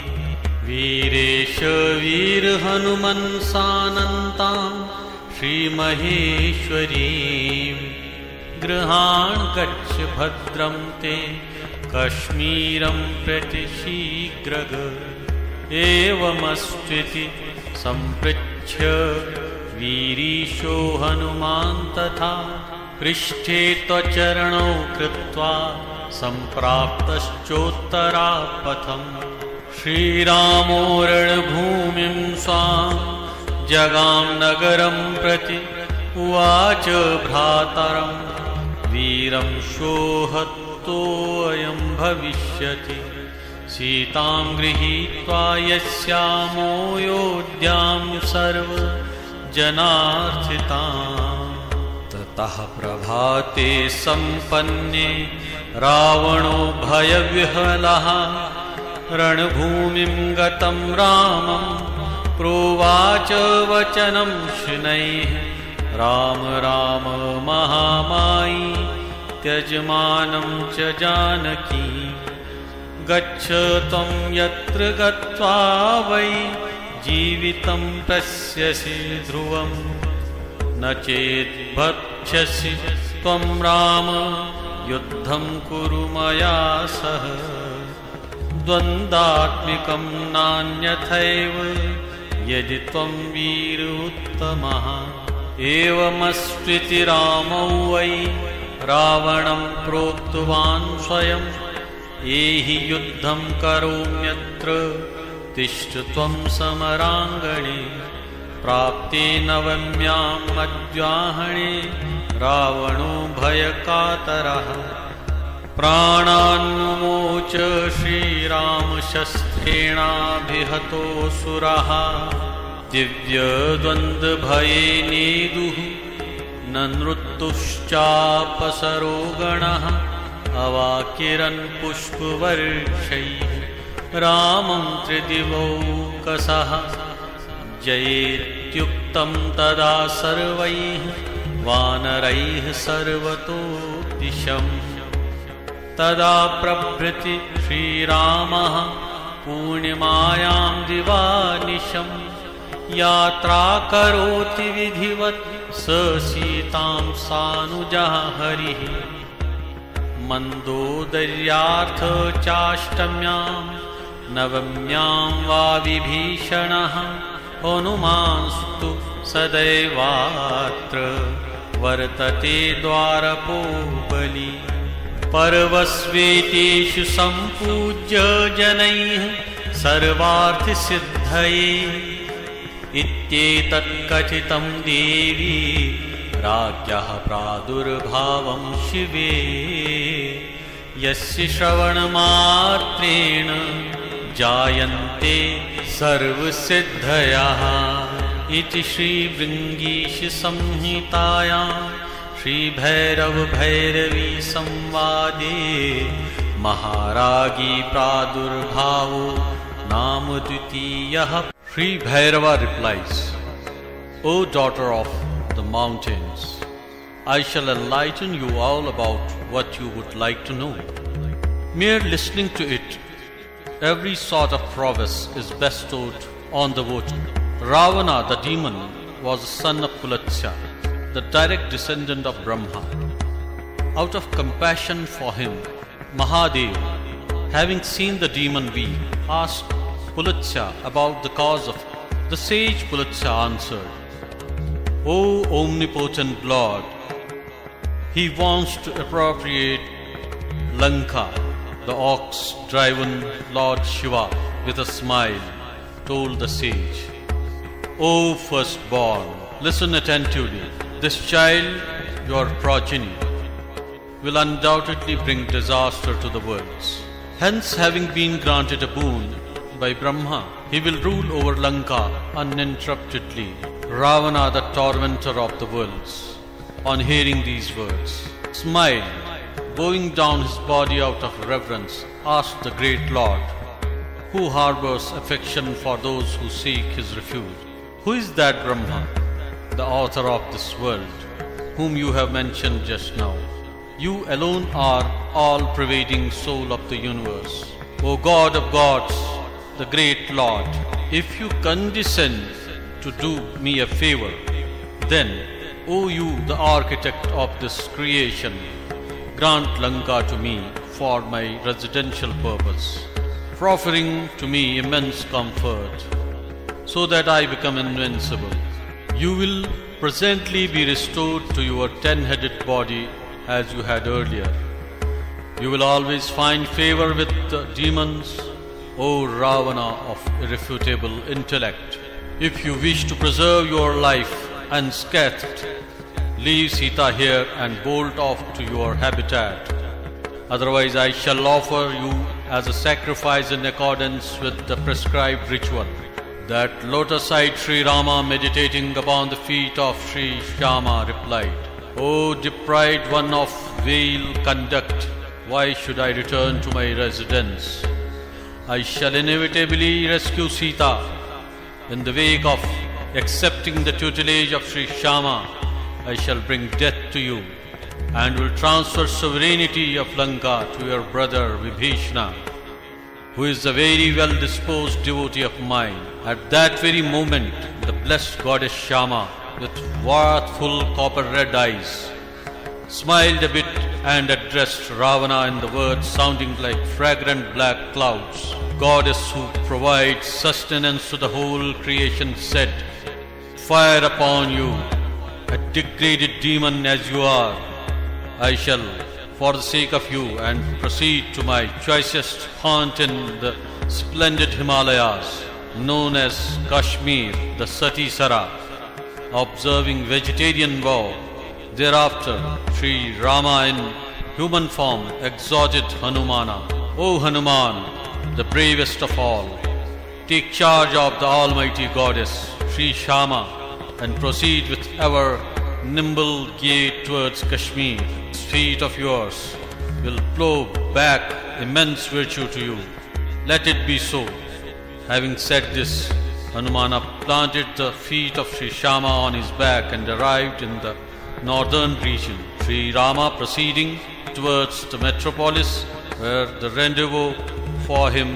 वीरेश वीर हनुमन् सानन्तां श्रीमहेश्वरीम्। गृहाण गच्छ भद्रं ते कश्मीरं प्रति शीघ्रग। एवमस्त्विति सम्पृच्छ्य वीरीशो हनुमान् तथा पृष्ठे त्वचरणौ कृत्वा सम्प्राप्तश्चोत्तरापथम्। श्रीरामो रणभूमिं स्वां जगाम नगरं प्रति। उवाच भ्रातरं वीरं श्वो हत्वोऽयं भविष्यति। सीतां गृहीत्वा यस्यामोऽयोध्यां सर्वजनार्थिताम्। ततः प्रभाते सम्पन्ने रावणो भयविह्वलः। रणभूमिं गतं रामं प्रोवाच वचनं शनैः। राम राम महामायी त्यज मानं च जानकी। गच्छ त्वं यत्र गत्वा वै जीवितं पश्यसि ध्रुवम्। न चेद्भक्ष्यसि त्वं राम युद्धं कुरु मया सह। द्वन्द्वात्मिकं नान्यथैव यदि त्वं वीर उत्तमः। एवमस्त्विति रामौ वै रावणं प्रोक्तवान् स्वयम्। एहि युद्धं करोम्यत्र तिष्ठ त्वं समराङ्गणे। प्राप्ते नवम्यां मध्याह्ने रावणो भयकातरः। प्राणान्मुमोच श्रीरामशस्त्रेणाभिहतोऽसुरः। दिव्यद्वन्द्वभयेनेदुः न नृत्तुश्चापसरो गणः। अवाकिरन् पुष्पवर्षैः रामं त्रिदिवौकसः। जयेत्युक्तं तदा सर्वैः वानरैः सर्वतो दिशम्। तदा प्रभृति श्रीरामः पूर्णिमायां दिवानिशम्। यात्रा करोति विधिवत् स सीतां सानुजः हरिः। मन्दोदर्यार्थ चाष्टम्यां नवम्यां वा विभीषणः। हनुमांस्तु सदैवात्र वर्तते द्वारपो बली। पर्वस्वेतेषु सम्पूज्य जनैः सर्वार्थसिद्धये। इत्येतत्कथितं देवी राज्ञः प्रादुर्भावं शिवे। यस्य श्रवणमात्रेण जायन्ते सर्वसिद्धयः। इति श्रीभृङ्गीशसंहितायां श्रीभैरवभैरवीसंवादे महारागी प्रादुर्भावो नाम द्वितीयः। Sri Bhairava replies, O daughter of the mountains, I shall enlighten you all about what you would like to know. Mere listening to it Every sort of prowess is bestowed on the voter. Ravana, the demon, was the son of Pulachya, the direct descendant of Brahma. Out of compassion for him, Mahadev, having seen the demon weak, asked Pulachya about the cause of it. The sage Pulachya answered, O omnipotent Lord, he wants to appropriate Lanka, the ox-driven Lord Shiva, with a smile, told the sage. O firstborn, listen attentively. This child, your progeny, will undoubtedly bring disaster to the worlds. Hence, having been granted a boon by Brahma, he will rule over Lanka uninterruptedly. Ravana, the tormentor of the worlds, on hearing these words, smiled, bowing down his body out of reverence, asked the great Lord, who harbors affection for those who seek his refuge, who is that Brahma, the author of this world, whom you have mentioned just now? You alone are all pervading soul of the universe. O God of gods, the great Lord, if you condescend to do me a favor, then, O you, the architect of this creation, grant Lanka to me for my residential purpose, proffering to me immense comfort, so that I become invincible. You will presently be restored to your ten headed body as you had earlier. You will always find favor with the demons, O Ravana of irrefutable intellect. If you wish to preserve your life unscathed, leave Sita here and bolt off to your habitat. Otherwise, I shall offer you as a sacrifice in accordance with the prescribed ritual. That lotus eyed Sri Rama, meditating upon the feet of Sri Shama, replied, O deprived one of vile conduct, why should I return to my residence? I shall inevitably rescue Sita. In the wake of accepting the tutelage of Sri Shama, I shall bring death to you and will transfer sovereignty of Lanka to your brother Vibhishna, who is a very well disposed devotee of mine. At that very moment, the blessed goddess Shama, with wrathful copper red eyes, smiled a bit and addressed Ravana in the words sounding like fragrant black clouds. Goddess who provides sustenance to the whole creation said, Fire upon you, a degraded demon as you are. I shall, for the sake of you, and proceed to my choicest haunt in the splendid Himalayas, known as Kashmir, the Sati Sara, observing vegetarian vow. Thereafter, Sri Rama in human form exhorted Hanumana, O Hanuman, the bravest of all, take charge of the Almighty Goddess, Sri Shama, and proceed with ever nimble gait towards Kashmir. This feat of yours will blow back immense virtue to you. Let it be so. Having said this, Hanumana planted the feet of Sri Shama on his back and arrived in the northern region. Sri Rama, proceeding towards the metropolis where the rendezvous for him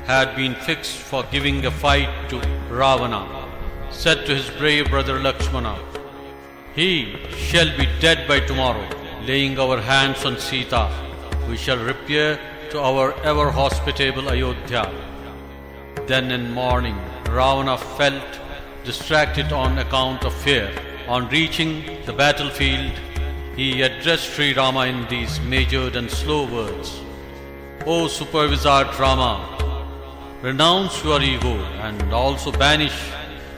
had been fixed for giving a fight to Ravana, said to his brave brother Lakshmana, He shall be dead by tomorrow. Laying our hands on Sita, we shall repair to our ever hospitable Ayodhya. Then in morning, Ravana felt distracted on account of fear. On reaching the battlefield, he addressed Sri Rama in these measured and slow words, O supervisor Rama, renounce your ego and also banish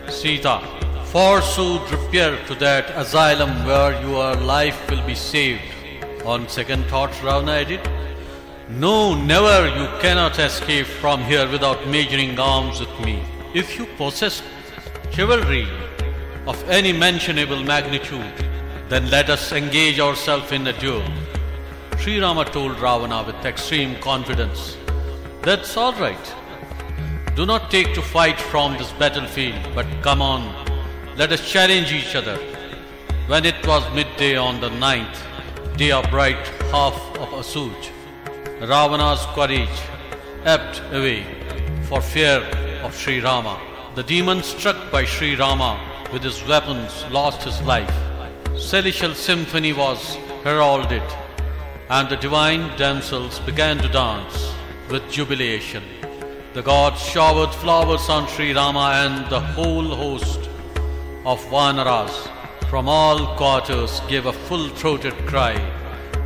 Sita. Forsooth, repair to that asylum where your life will be saved. On second thoughts, Ravana added, No, never, you cannot escape from here without measuring arms with me. If you possess chivalry of any mentionable magnitude, then let us engage ourselves in a duel. Sri Rama told Ravana with extreme confidence, That's all right. Do not take to fight from this battlefield, but come on, let us challenge each other. When it was midday on the ninth day of bright half of Asuj, Ravana's courage ebbed away for fear of Sri Rama. The demon struck by Sri Rama with his weapons lost his life. Celestial symphony was heralded, and the divine damsels began to dance with jubilation. The gods showered flowers on Sri Rama, and the whole host of Vanaras from all quarters gave a full throated cry,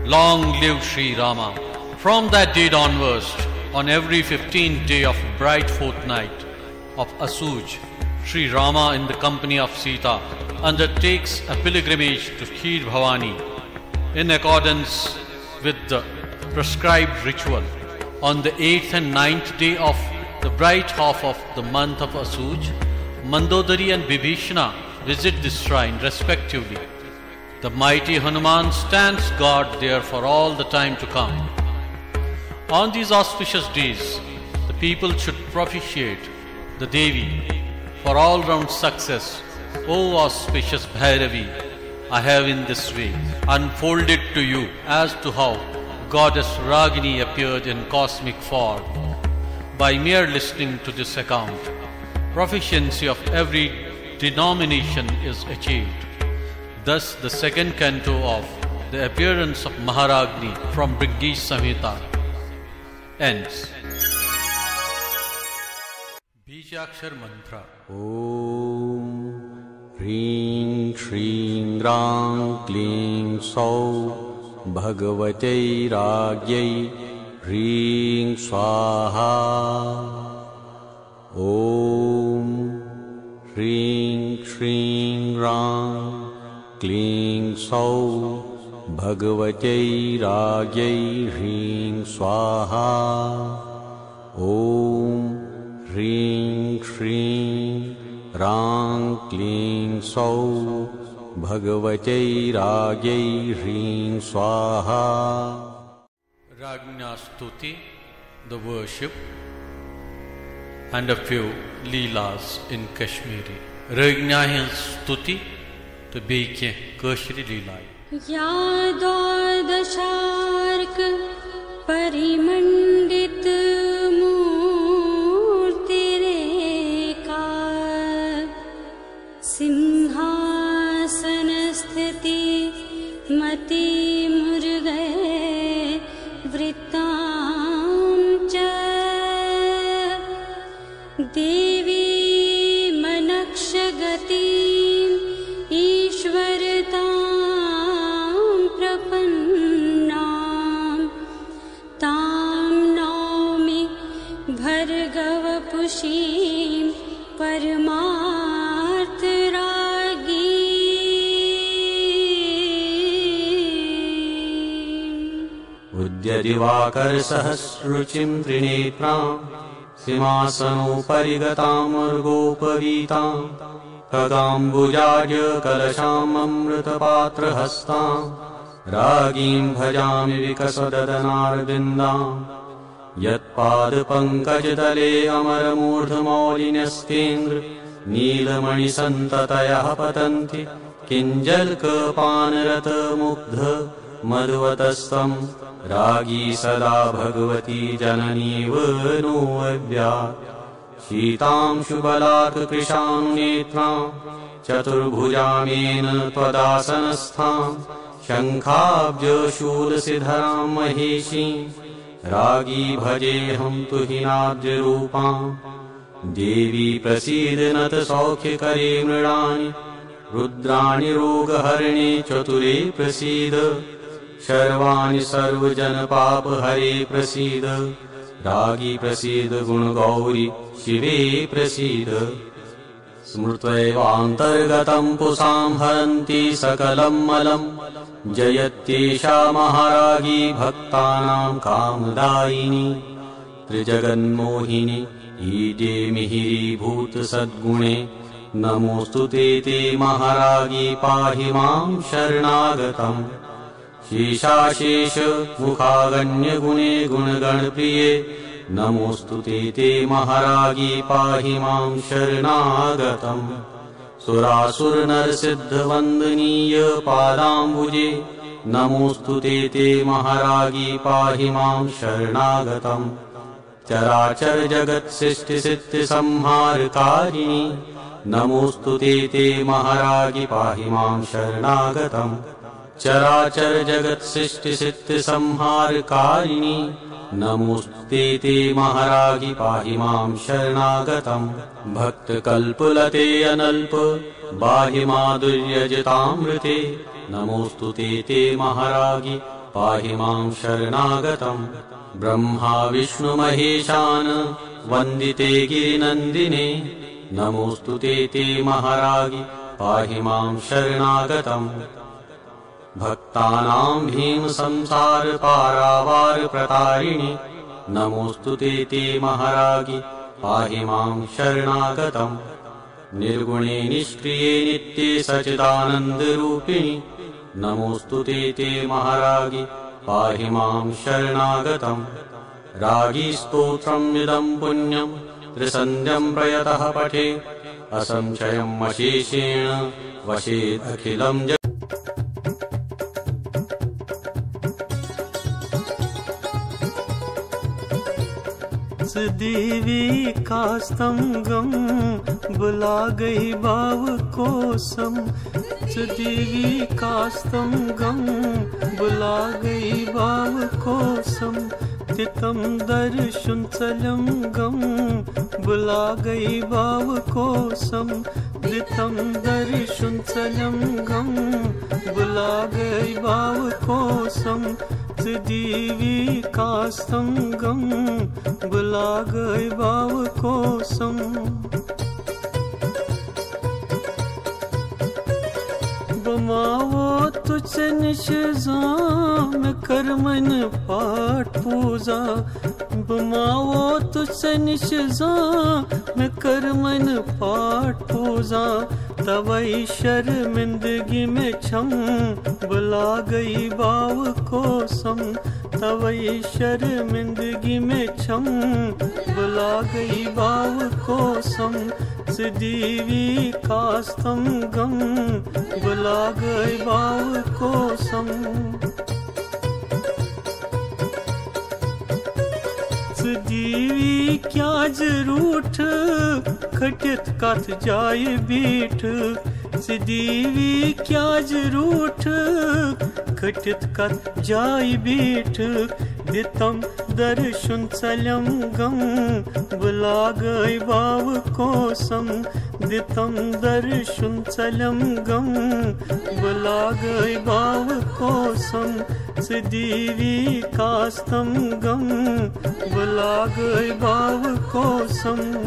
"Long live Sri Rama!" From that date onwards, on every fifteenth day of bright fortnight of Asuj, Sri Rama, in the company of Sita, undertakes a pilgrimage to Kheer Bhavani in accordance with the prescribed ritual. On the eighth and ninth day of the bright half of the month of Asuj, Mandodari and Bibhishna visit this shrine respectively. The mighty Hanuman stands guard there for all the time to come. On these auspicious days, the people should propitiate the Devi for all round success. O auspicious Bhairavi, I have in this way unfolded to you as to how Goddess Ragini appeared in cosmic form. By mere listening to this account, proficiency of every denomination is achieved. Thus, the second canto of the appearance of Maharagni from Brigi Samhita ends. Bijakshar Mantra. ॐ ह्रीं श्रीं ह्रां क्लीं सौः भगवत्यै राज्ञै ह्रीं स्वाहा। ॐ ह्रीं श्रीं ह्रां क्लीं सौः भगवत्यै राज्ञै ह्रीं स्वाहा। ॐ ह्रीं श्रीं ह्रां क्लीं सौः भगवत्यै राज्ञै ह्रीं स्वाहा। Ragnya Stuti, the worship, and a few Leelas in Kashmiri. Ragnya ہٕنٛز stuti تہٕ بیٚیہِ کینٛہہ کٲشرِ لیٖلایہِ۔ या द्वादशार्क परिमण्डित मूर्तिरेका सिंहासनस्थिति मतिमुर्गै वृत्तां च देवी मनक्षगतीं ईश्वरतां प्रपन्नां तां नौमि भर्गवपुषीं परमार्थरागी। उद्यदिवाकरसहस्ररुचिं त्रिनेत्रां सिंहासनोपरि गतां मृगोपवीतां खगाम्बुजाढ्यकलशाममृतपात्रहस्तां रागीं भजामि विकसददनारविन्दां। यत्पादपङ्कजतले अमरमूर्धमौलिन्यस्तेन्द्र नीलमणिसन्ततयः पतन्ति किञ्जल्कपानरतमुग्धमधुवतस्तं रागी सदा भगवती जननीव नोऽव्यात्। शीतांशुबलात्कृशानुनेत्रां चतुर्भुजामेन त्वदासनस्थां शङ्खाब्जशूलशिधरां महेशीं रागी भजेऽहं तुहिनाद्रिरूपाम्। देवी प्रसीद नतसौख्यकरे मृडानि रुद्राणि रोगहरणे चतुरे प्रसीद। शर्वाणि सर्वजनपापहरे प्रसीद। रागी प्रसीद गुणगौरि शिवे प्रसीद। स्मृत्वैवान्तर्गतं पुंसां हरन्ती सकलं मलं जयत्येषा महारागी भक्तानां कामदायिनी। त्रिजगन्मोहिनी ईडे मिहिरीभूतसद्गुणे नमोऽस्तु ते ते महारागी पाहि मां शरणागतम्। शेषाशेषमुखागण्यगुणे गुणगणप्रिये नमोऽस्तु ते ते महारागी पाहि मां शरणागतम्। सुरासुरनरसिद्धवन्दनीयपादाम्बुजे नमोऽस्तु ते ते महारागी पाहि मां शरणागतम्। चराचर जगत सृष्टि सिद्धि संहारकारिणी, नमोऽस्तु ते ते महारागि पाहि मां शरणागतम्। चराचर जगत सृष्टि सिद्धि संहारकारिणी, नमोऽस्तु ते ते महारागि पाहि मां शरणागतम्। भक्त कल्पलते अनल्प बाहि माधुर्य जितामृते, नमोऽस्तु ते ते महारागि पाहि मां शरणागतम्। ब्रह्मा विष्णु महेशान वन्दिते गिरिनन्दिने, नमोऽस्तु ते ते महारागि पाहि मां शरणागतम्। भक्तानां भीम संसार पारावार प्रतारिणी, नमोऽस्तु ते ते महारागि पाहि मां शरणागतम्। निर्गुणे निष्क्रिये नित्ये सच्चिदानन्दरूपिणि, नमोऽस्तु ते ते महारागि पाहि मां शरणागतम्। रागी स्तोत्रमिदं पुण्यं त्रिसन्ध्यं प्रयतः पठे, असंशयमशेषेण वशेदखिलं जगत्। ژٕ دیٖوی کاستم غم، بہٕ لاگے باوٕ کوسم۔ ژٕ دیٖوی کاستم غم، بہٕ لاگے باوٕ کوسم۔ دِتم درشُن ژلم غم، بہٕ لاگے باوٕ کوسم۔ دِتم درشُن ژلم غم، بہٕ لاگے باوٕ کوسم۔ ژٕ دیٖوی کاستم غم، بہٕ لاگے باوٕ کوسم۔ بہٕ ما ووتُس ژےٚ نِش زانٛہہ، مےٚ کٔرمٕے نہٕ پاٹھ پوٗزا۔ بہٕ ما ووتُس ژےٚ نِش زانٛہہ، مےٚ کٔرمٕے نہٕ پاٹھ پوٗزا۔ توے شرمندگی مےٚ چھم، بہٕ لاگے باوٕ کوسم۔ توے شرمندگی مےٚ چھم، بہٕ لاگے باوٕ کوسم۔ ژٕ دیٖوی کاستم غم، بہٕ لاگے باوٕ کوسم۔ ژٕ دیٖوی کیٛازِ روٗٹھ، کھٔٹِتھ کتھ جایہِ بیٖٹھ؟ ژٕ دیٖوی کیٛازِ روٗٹھ، کھٔٹِتھ کتھ جایہِ بیٖٹھ؟ دِتم درشُن ژلم غم، بہٕ لاگے باوٕ کوسم۔ دِتم درشُن ژلم غم، بہٕ لاگے باوٕ کوسم۔ ژٕ دیٖوی کاستم غم، بہٕ لاگے باوٕ کوسم۔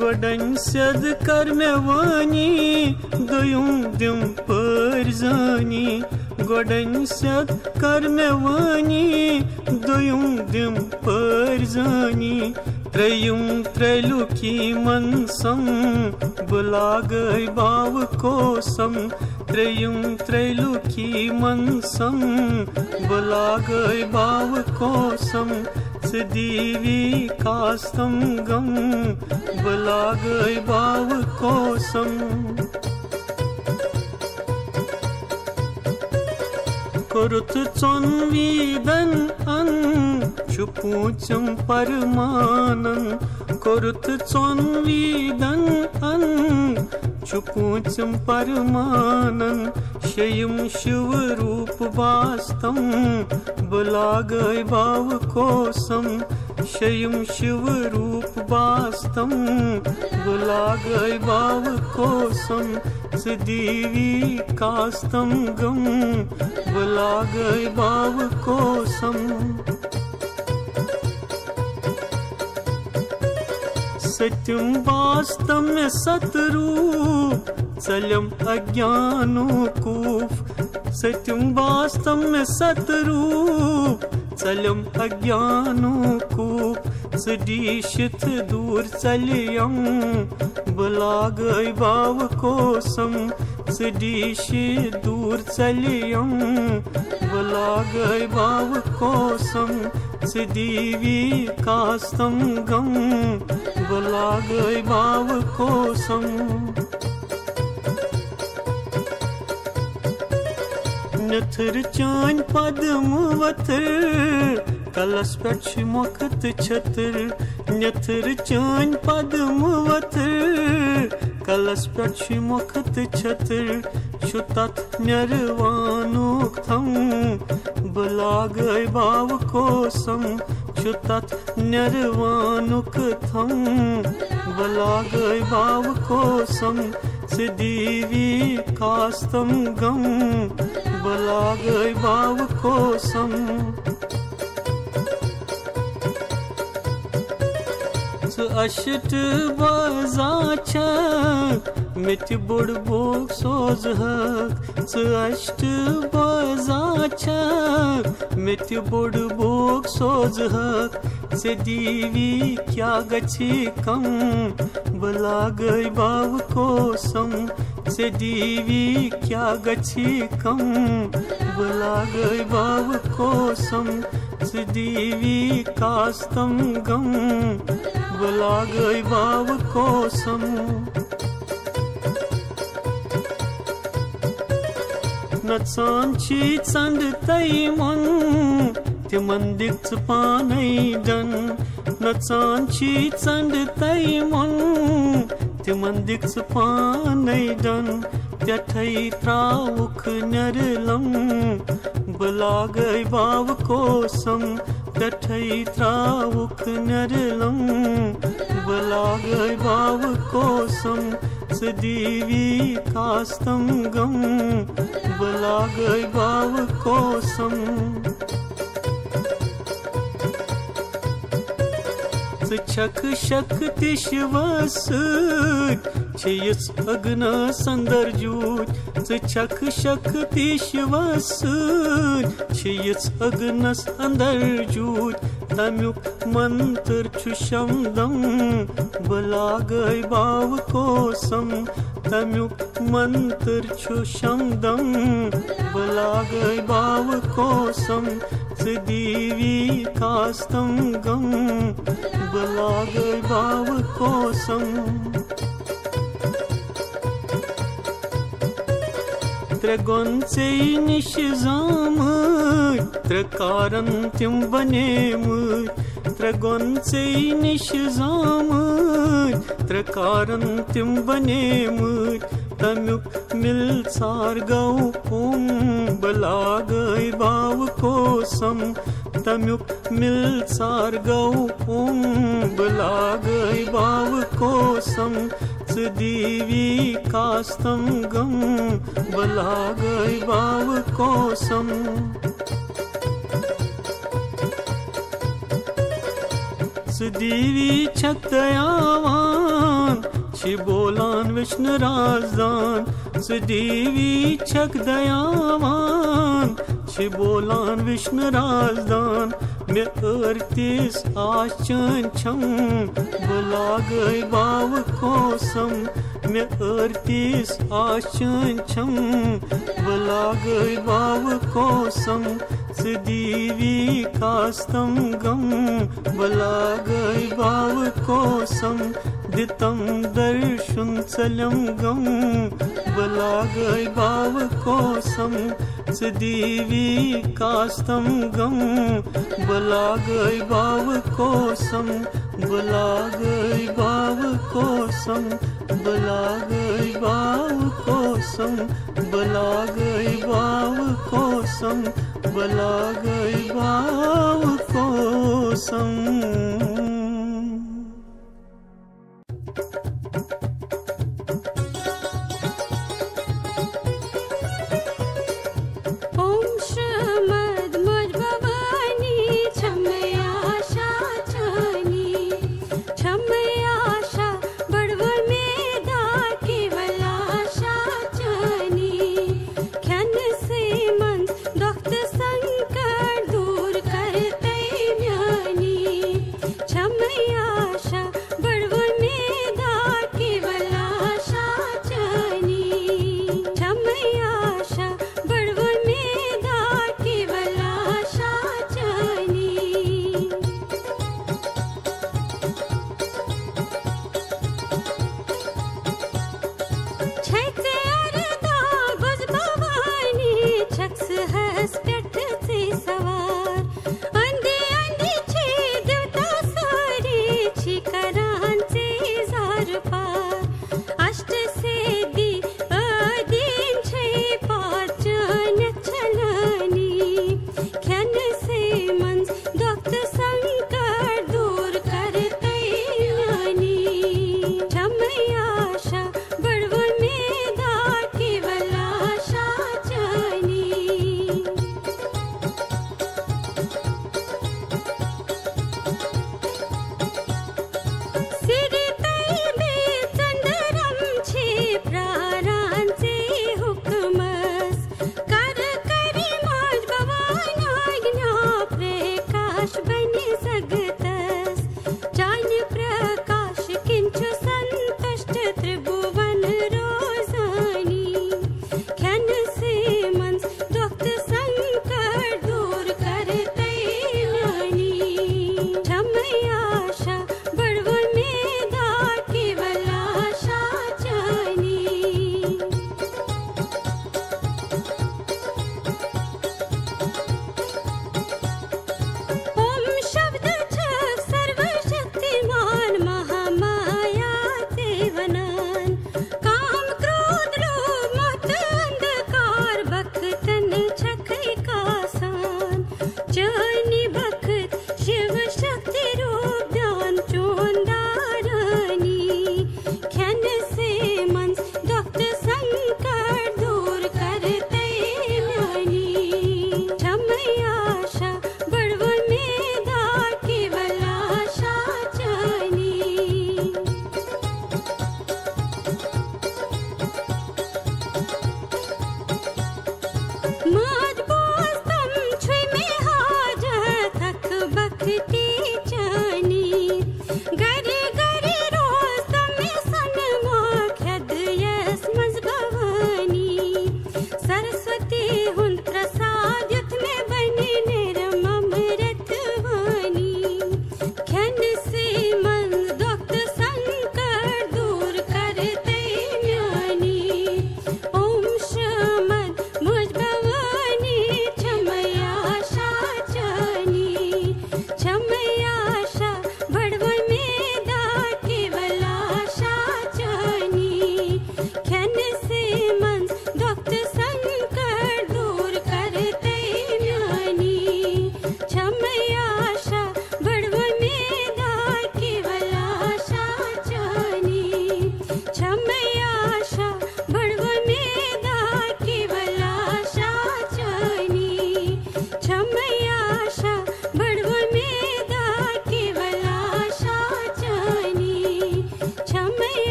گۄڈَن سیٚد کر مےٚ وٲنی، دوٚیُم دِم پٲرۍ زٲنی۔ گۄڈَن سیٚد کر مےٚ وٲنی، دوٚیُم دِم پٲرۍ زٲنی۔ ترٛیٚیِم ترٛیٚلُکی منسم، بہٕ لاگے باوٕ کوسم۔ ترٛیٚیِم ترٛیٚلُکی منسم، بہٕ لاگے باوٕ کوسم۔ ژٕ دیٖوی کاستم غم، بہٕ لاگے باوٕ کوسم۔ کوٚرُتھ ژۄن ویٖدن ان، چھُ پوٗنٛژِم پرمانن۔ کوٚرُتھ ژۄن ویٖدن ان، چھُ پوٗنٛژِم پرمانن۔ شیٚیِم شِو روٗپ باستم، بہٕ لاگے باوٕ کوسم۔ شیٚیِم شِو روٗپ باستم، بہٕ لاگے باوٕ کوسم۔ ژٕ دیٖوی کاستم غم، بہٕ لاگے باوٕ کوسم۔ سٔتِم باستم مےٚ ستروٗپ، ژٔلِم اگیانُک کوٗف۔ سٔتِم باستم مےٚ ستروٗپ، ژٔلِم اگیانُک کوٗف۔ ژٕ ڈیٖشِتھ دوٗر ژَلیم، بہٕ لاگے باوٕ کوسم۔ ژٕ ڈیٖشِتھ دوٗر ژَلیم، بہٕ لاگے باوٕ کوسم۔ ژٕ دیٖوی کاستم غم، بہٕ لاگے باوٕ کوسم۔ نیٚتھٕر چٲنۍ پدمہٕ وتھٕر، کلس پٮ۪ٹھ چھِ مۄکھٕ تہٕ چھٔتٕر۔ نیٚتھٕر چٲنۍ پدمہٕ وتھٕر، کلس پٮ۪ٹھ چھِ مۄکھٕ تہٕ چھٔتٕر۔ چھُ تتھ نِروانُک تھم، بہٕ لاگے باوٕ کوسم۔ چھُ تتھ نِروانُک تھم، بہٕ لاگے باوٕ کوسم۔ ژٕ دیوی کاستم گم، بہٕ لاگے باوٕ کوسم۔ ژٕ اَشٹہٕ بازا چھکھ، مےٚ تہِ بوٚڑ بوگ سوزہکھ۔ ژٕ اَشٹہٕ بازا چھکھ، مےٚ تہِ بوٚڑ بوگ سوزہکھ۔ ژےٚ دیوی کیٛاہ گژھِ کم، بہٕ لاگے باوٕ کوسم۔ ژےٚ دیوی کیٛاہ گژھِ کم، بہٕ لاگے باوٕ کوسم۔ ژٕ دیوی کاستم گم، بہٕ لاگے باوٕ کوسم۔ نژان چھی ژنڈ تیمن، تمن دِکھ ژٕ پانے ڈن۔ نژان چھی ژنڈ تیمن، تمن دِکھ ژٕ پانے ڈن۔ پٮ۪ٹھے تراوُکھ نِرلم، بہٕ لاگے باوٕ کوسم۔ پٮ۪ٹھے تراوُکھ نِرلم، بہٕ لاگے باوٕ کوسم۔ ژٕ دیوی کاستم گم، بہٕ لاگے باوٕ کوسم۔ ژٕ چھکھ شکھ تہِ شِوس سۭتۍ، چھِ یِژھ اگنس اندر جوٗتۍ۔ ژٕ چھکھ شکھ تہِ شِوس سۭتۍ، چھِ یِژھ اگنس اندر جوٗتۍ۔ تمیُک منتر چھُ شمدم، بہٕ لاگے باوٕ کوسم۔ تمیُک منتر چھُ شمدم، بہٕ لاگے باوٕ کوسم۔ ژٕ دیوی کاستم گم، بہٕ لاگے باوٕ کوسم۔ ترٛےٚ گۄنژے نِش زامٕتۍ، ترٛےٚ کارن تِم بنیمٕتۍ۔ ترٛےٚ گۄنژے نِش زامٕتۍ، ترٛےٚ کارن تِم بنیمٕتۍ۔ تمیُک مِلژار گوٚو پوٚم، بہٕ لاگے باوٕ کوسم۔ تمیُک مِلژار گوٚو پوٚم، بہٕ لاگے باوٕ کوسم۔ ژٕ دیوی کاستم گم، بہٕ لاگے باوٕ کوسم۔ ژٕ دیوی چھکھ دیاوان، چھِ بولان وشنہٕ رازدان۔ ژٕ دیوی چھکھ دیاوان، چھِ بولان وشنہٕ رازدان۔ مےٚ ٲرتِس آس چٲنۍ چھم، بہٕ لاگے باوٕ کوسم۔ مےٚ ٲرتِس آس چٲنۍ چھم، بہٕ لاگے باوٕ کوسم۔ ژٕ دیوی کاستم گم، بہٕ لاگے باوٕ کوسم۔ دِتم درشُن ژلم گم، بہٕ لاگے باوٕ کوسم۔ ژٕ دیوی کاستم گم، بہٕ لاگے باوٕ کوسم۔ بہٕ لاگے باوٕ کوسم، بہٕ لاگے باوٕ کوسم۔ بہٕ لاگے باوٕ کوسم، بہٕ لاگے باوٕ کوسم۔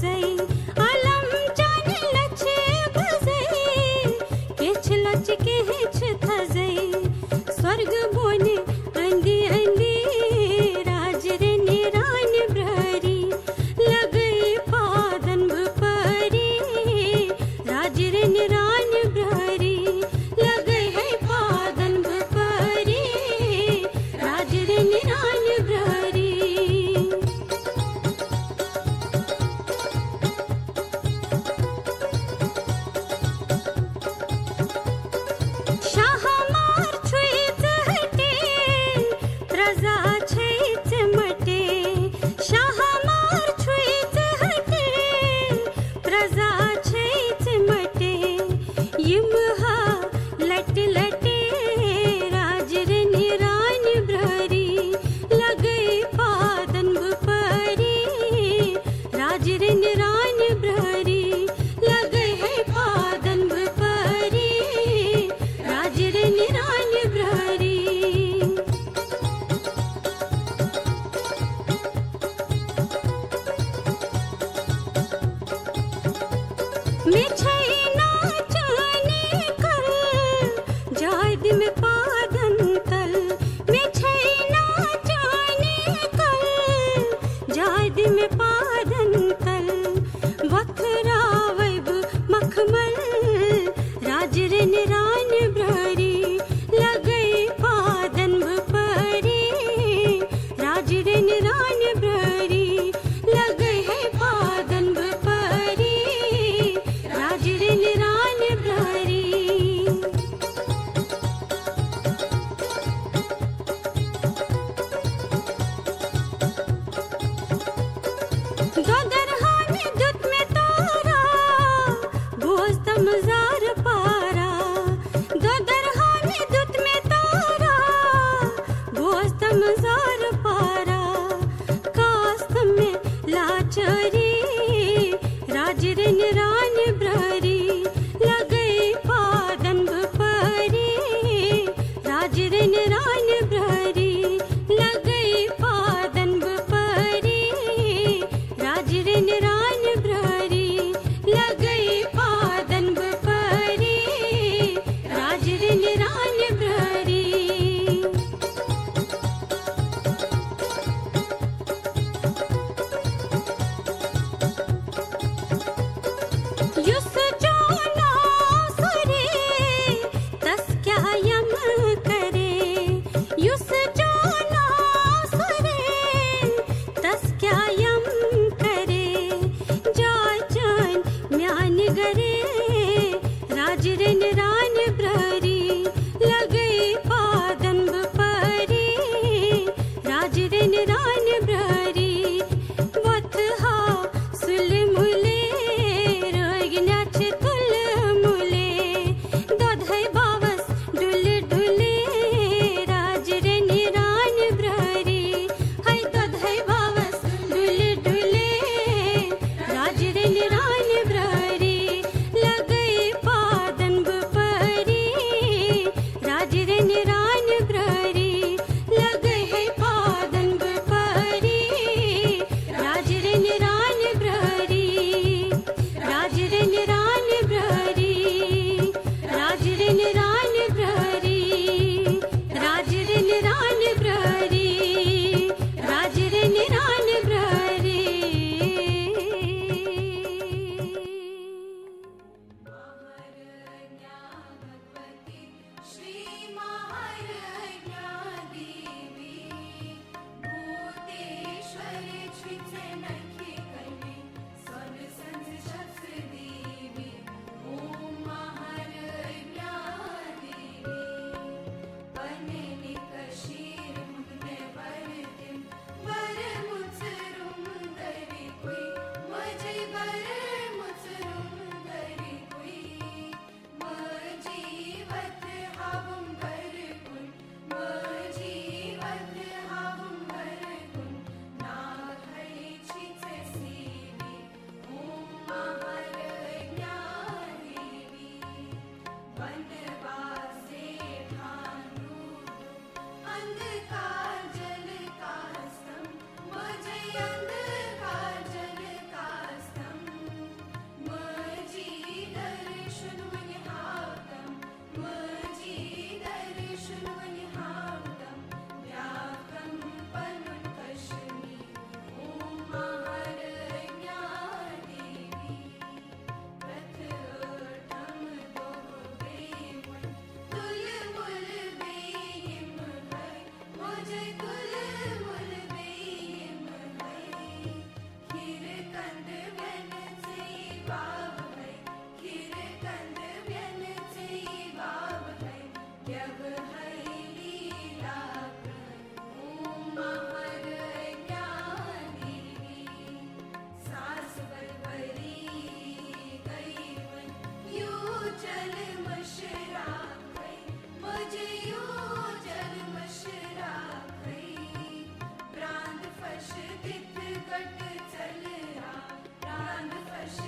زَے، عالم چانہِ لَچھِ بَزَے، کینٛہہ چھِ لۄچہِ، کینٛہہ چھِ تھَزَے۔ سۄرگہٕ بۄنہِ أنٛدی أنٛدی راجہِ رنہِ رانہِ برٛٲری، لَگَے پادَن بہٕ پٲری، راجہِ رنہِ رانہِ برٛٲری، لَگَے ہے پادَن بہٕ پٲری، راجہِ رنہِ رانہِ برٛٲری۔ اتھ گٹ چلیا راند فرش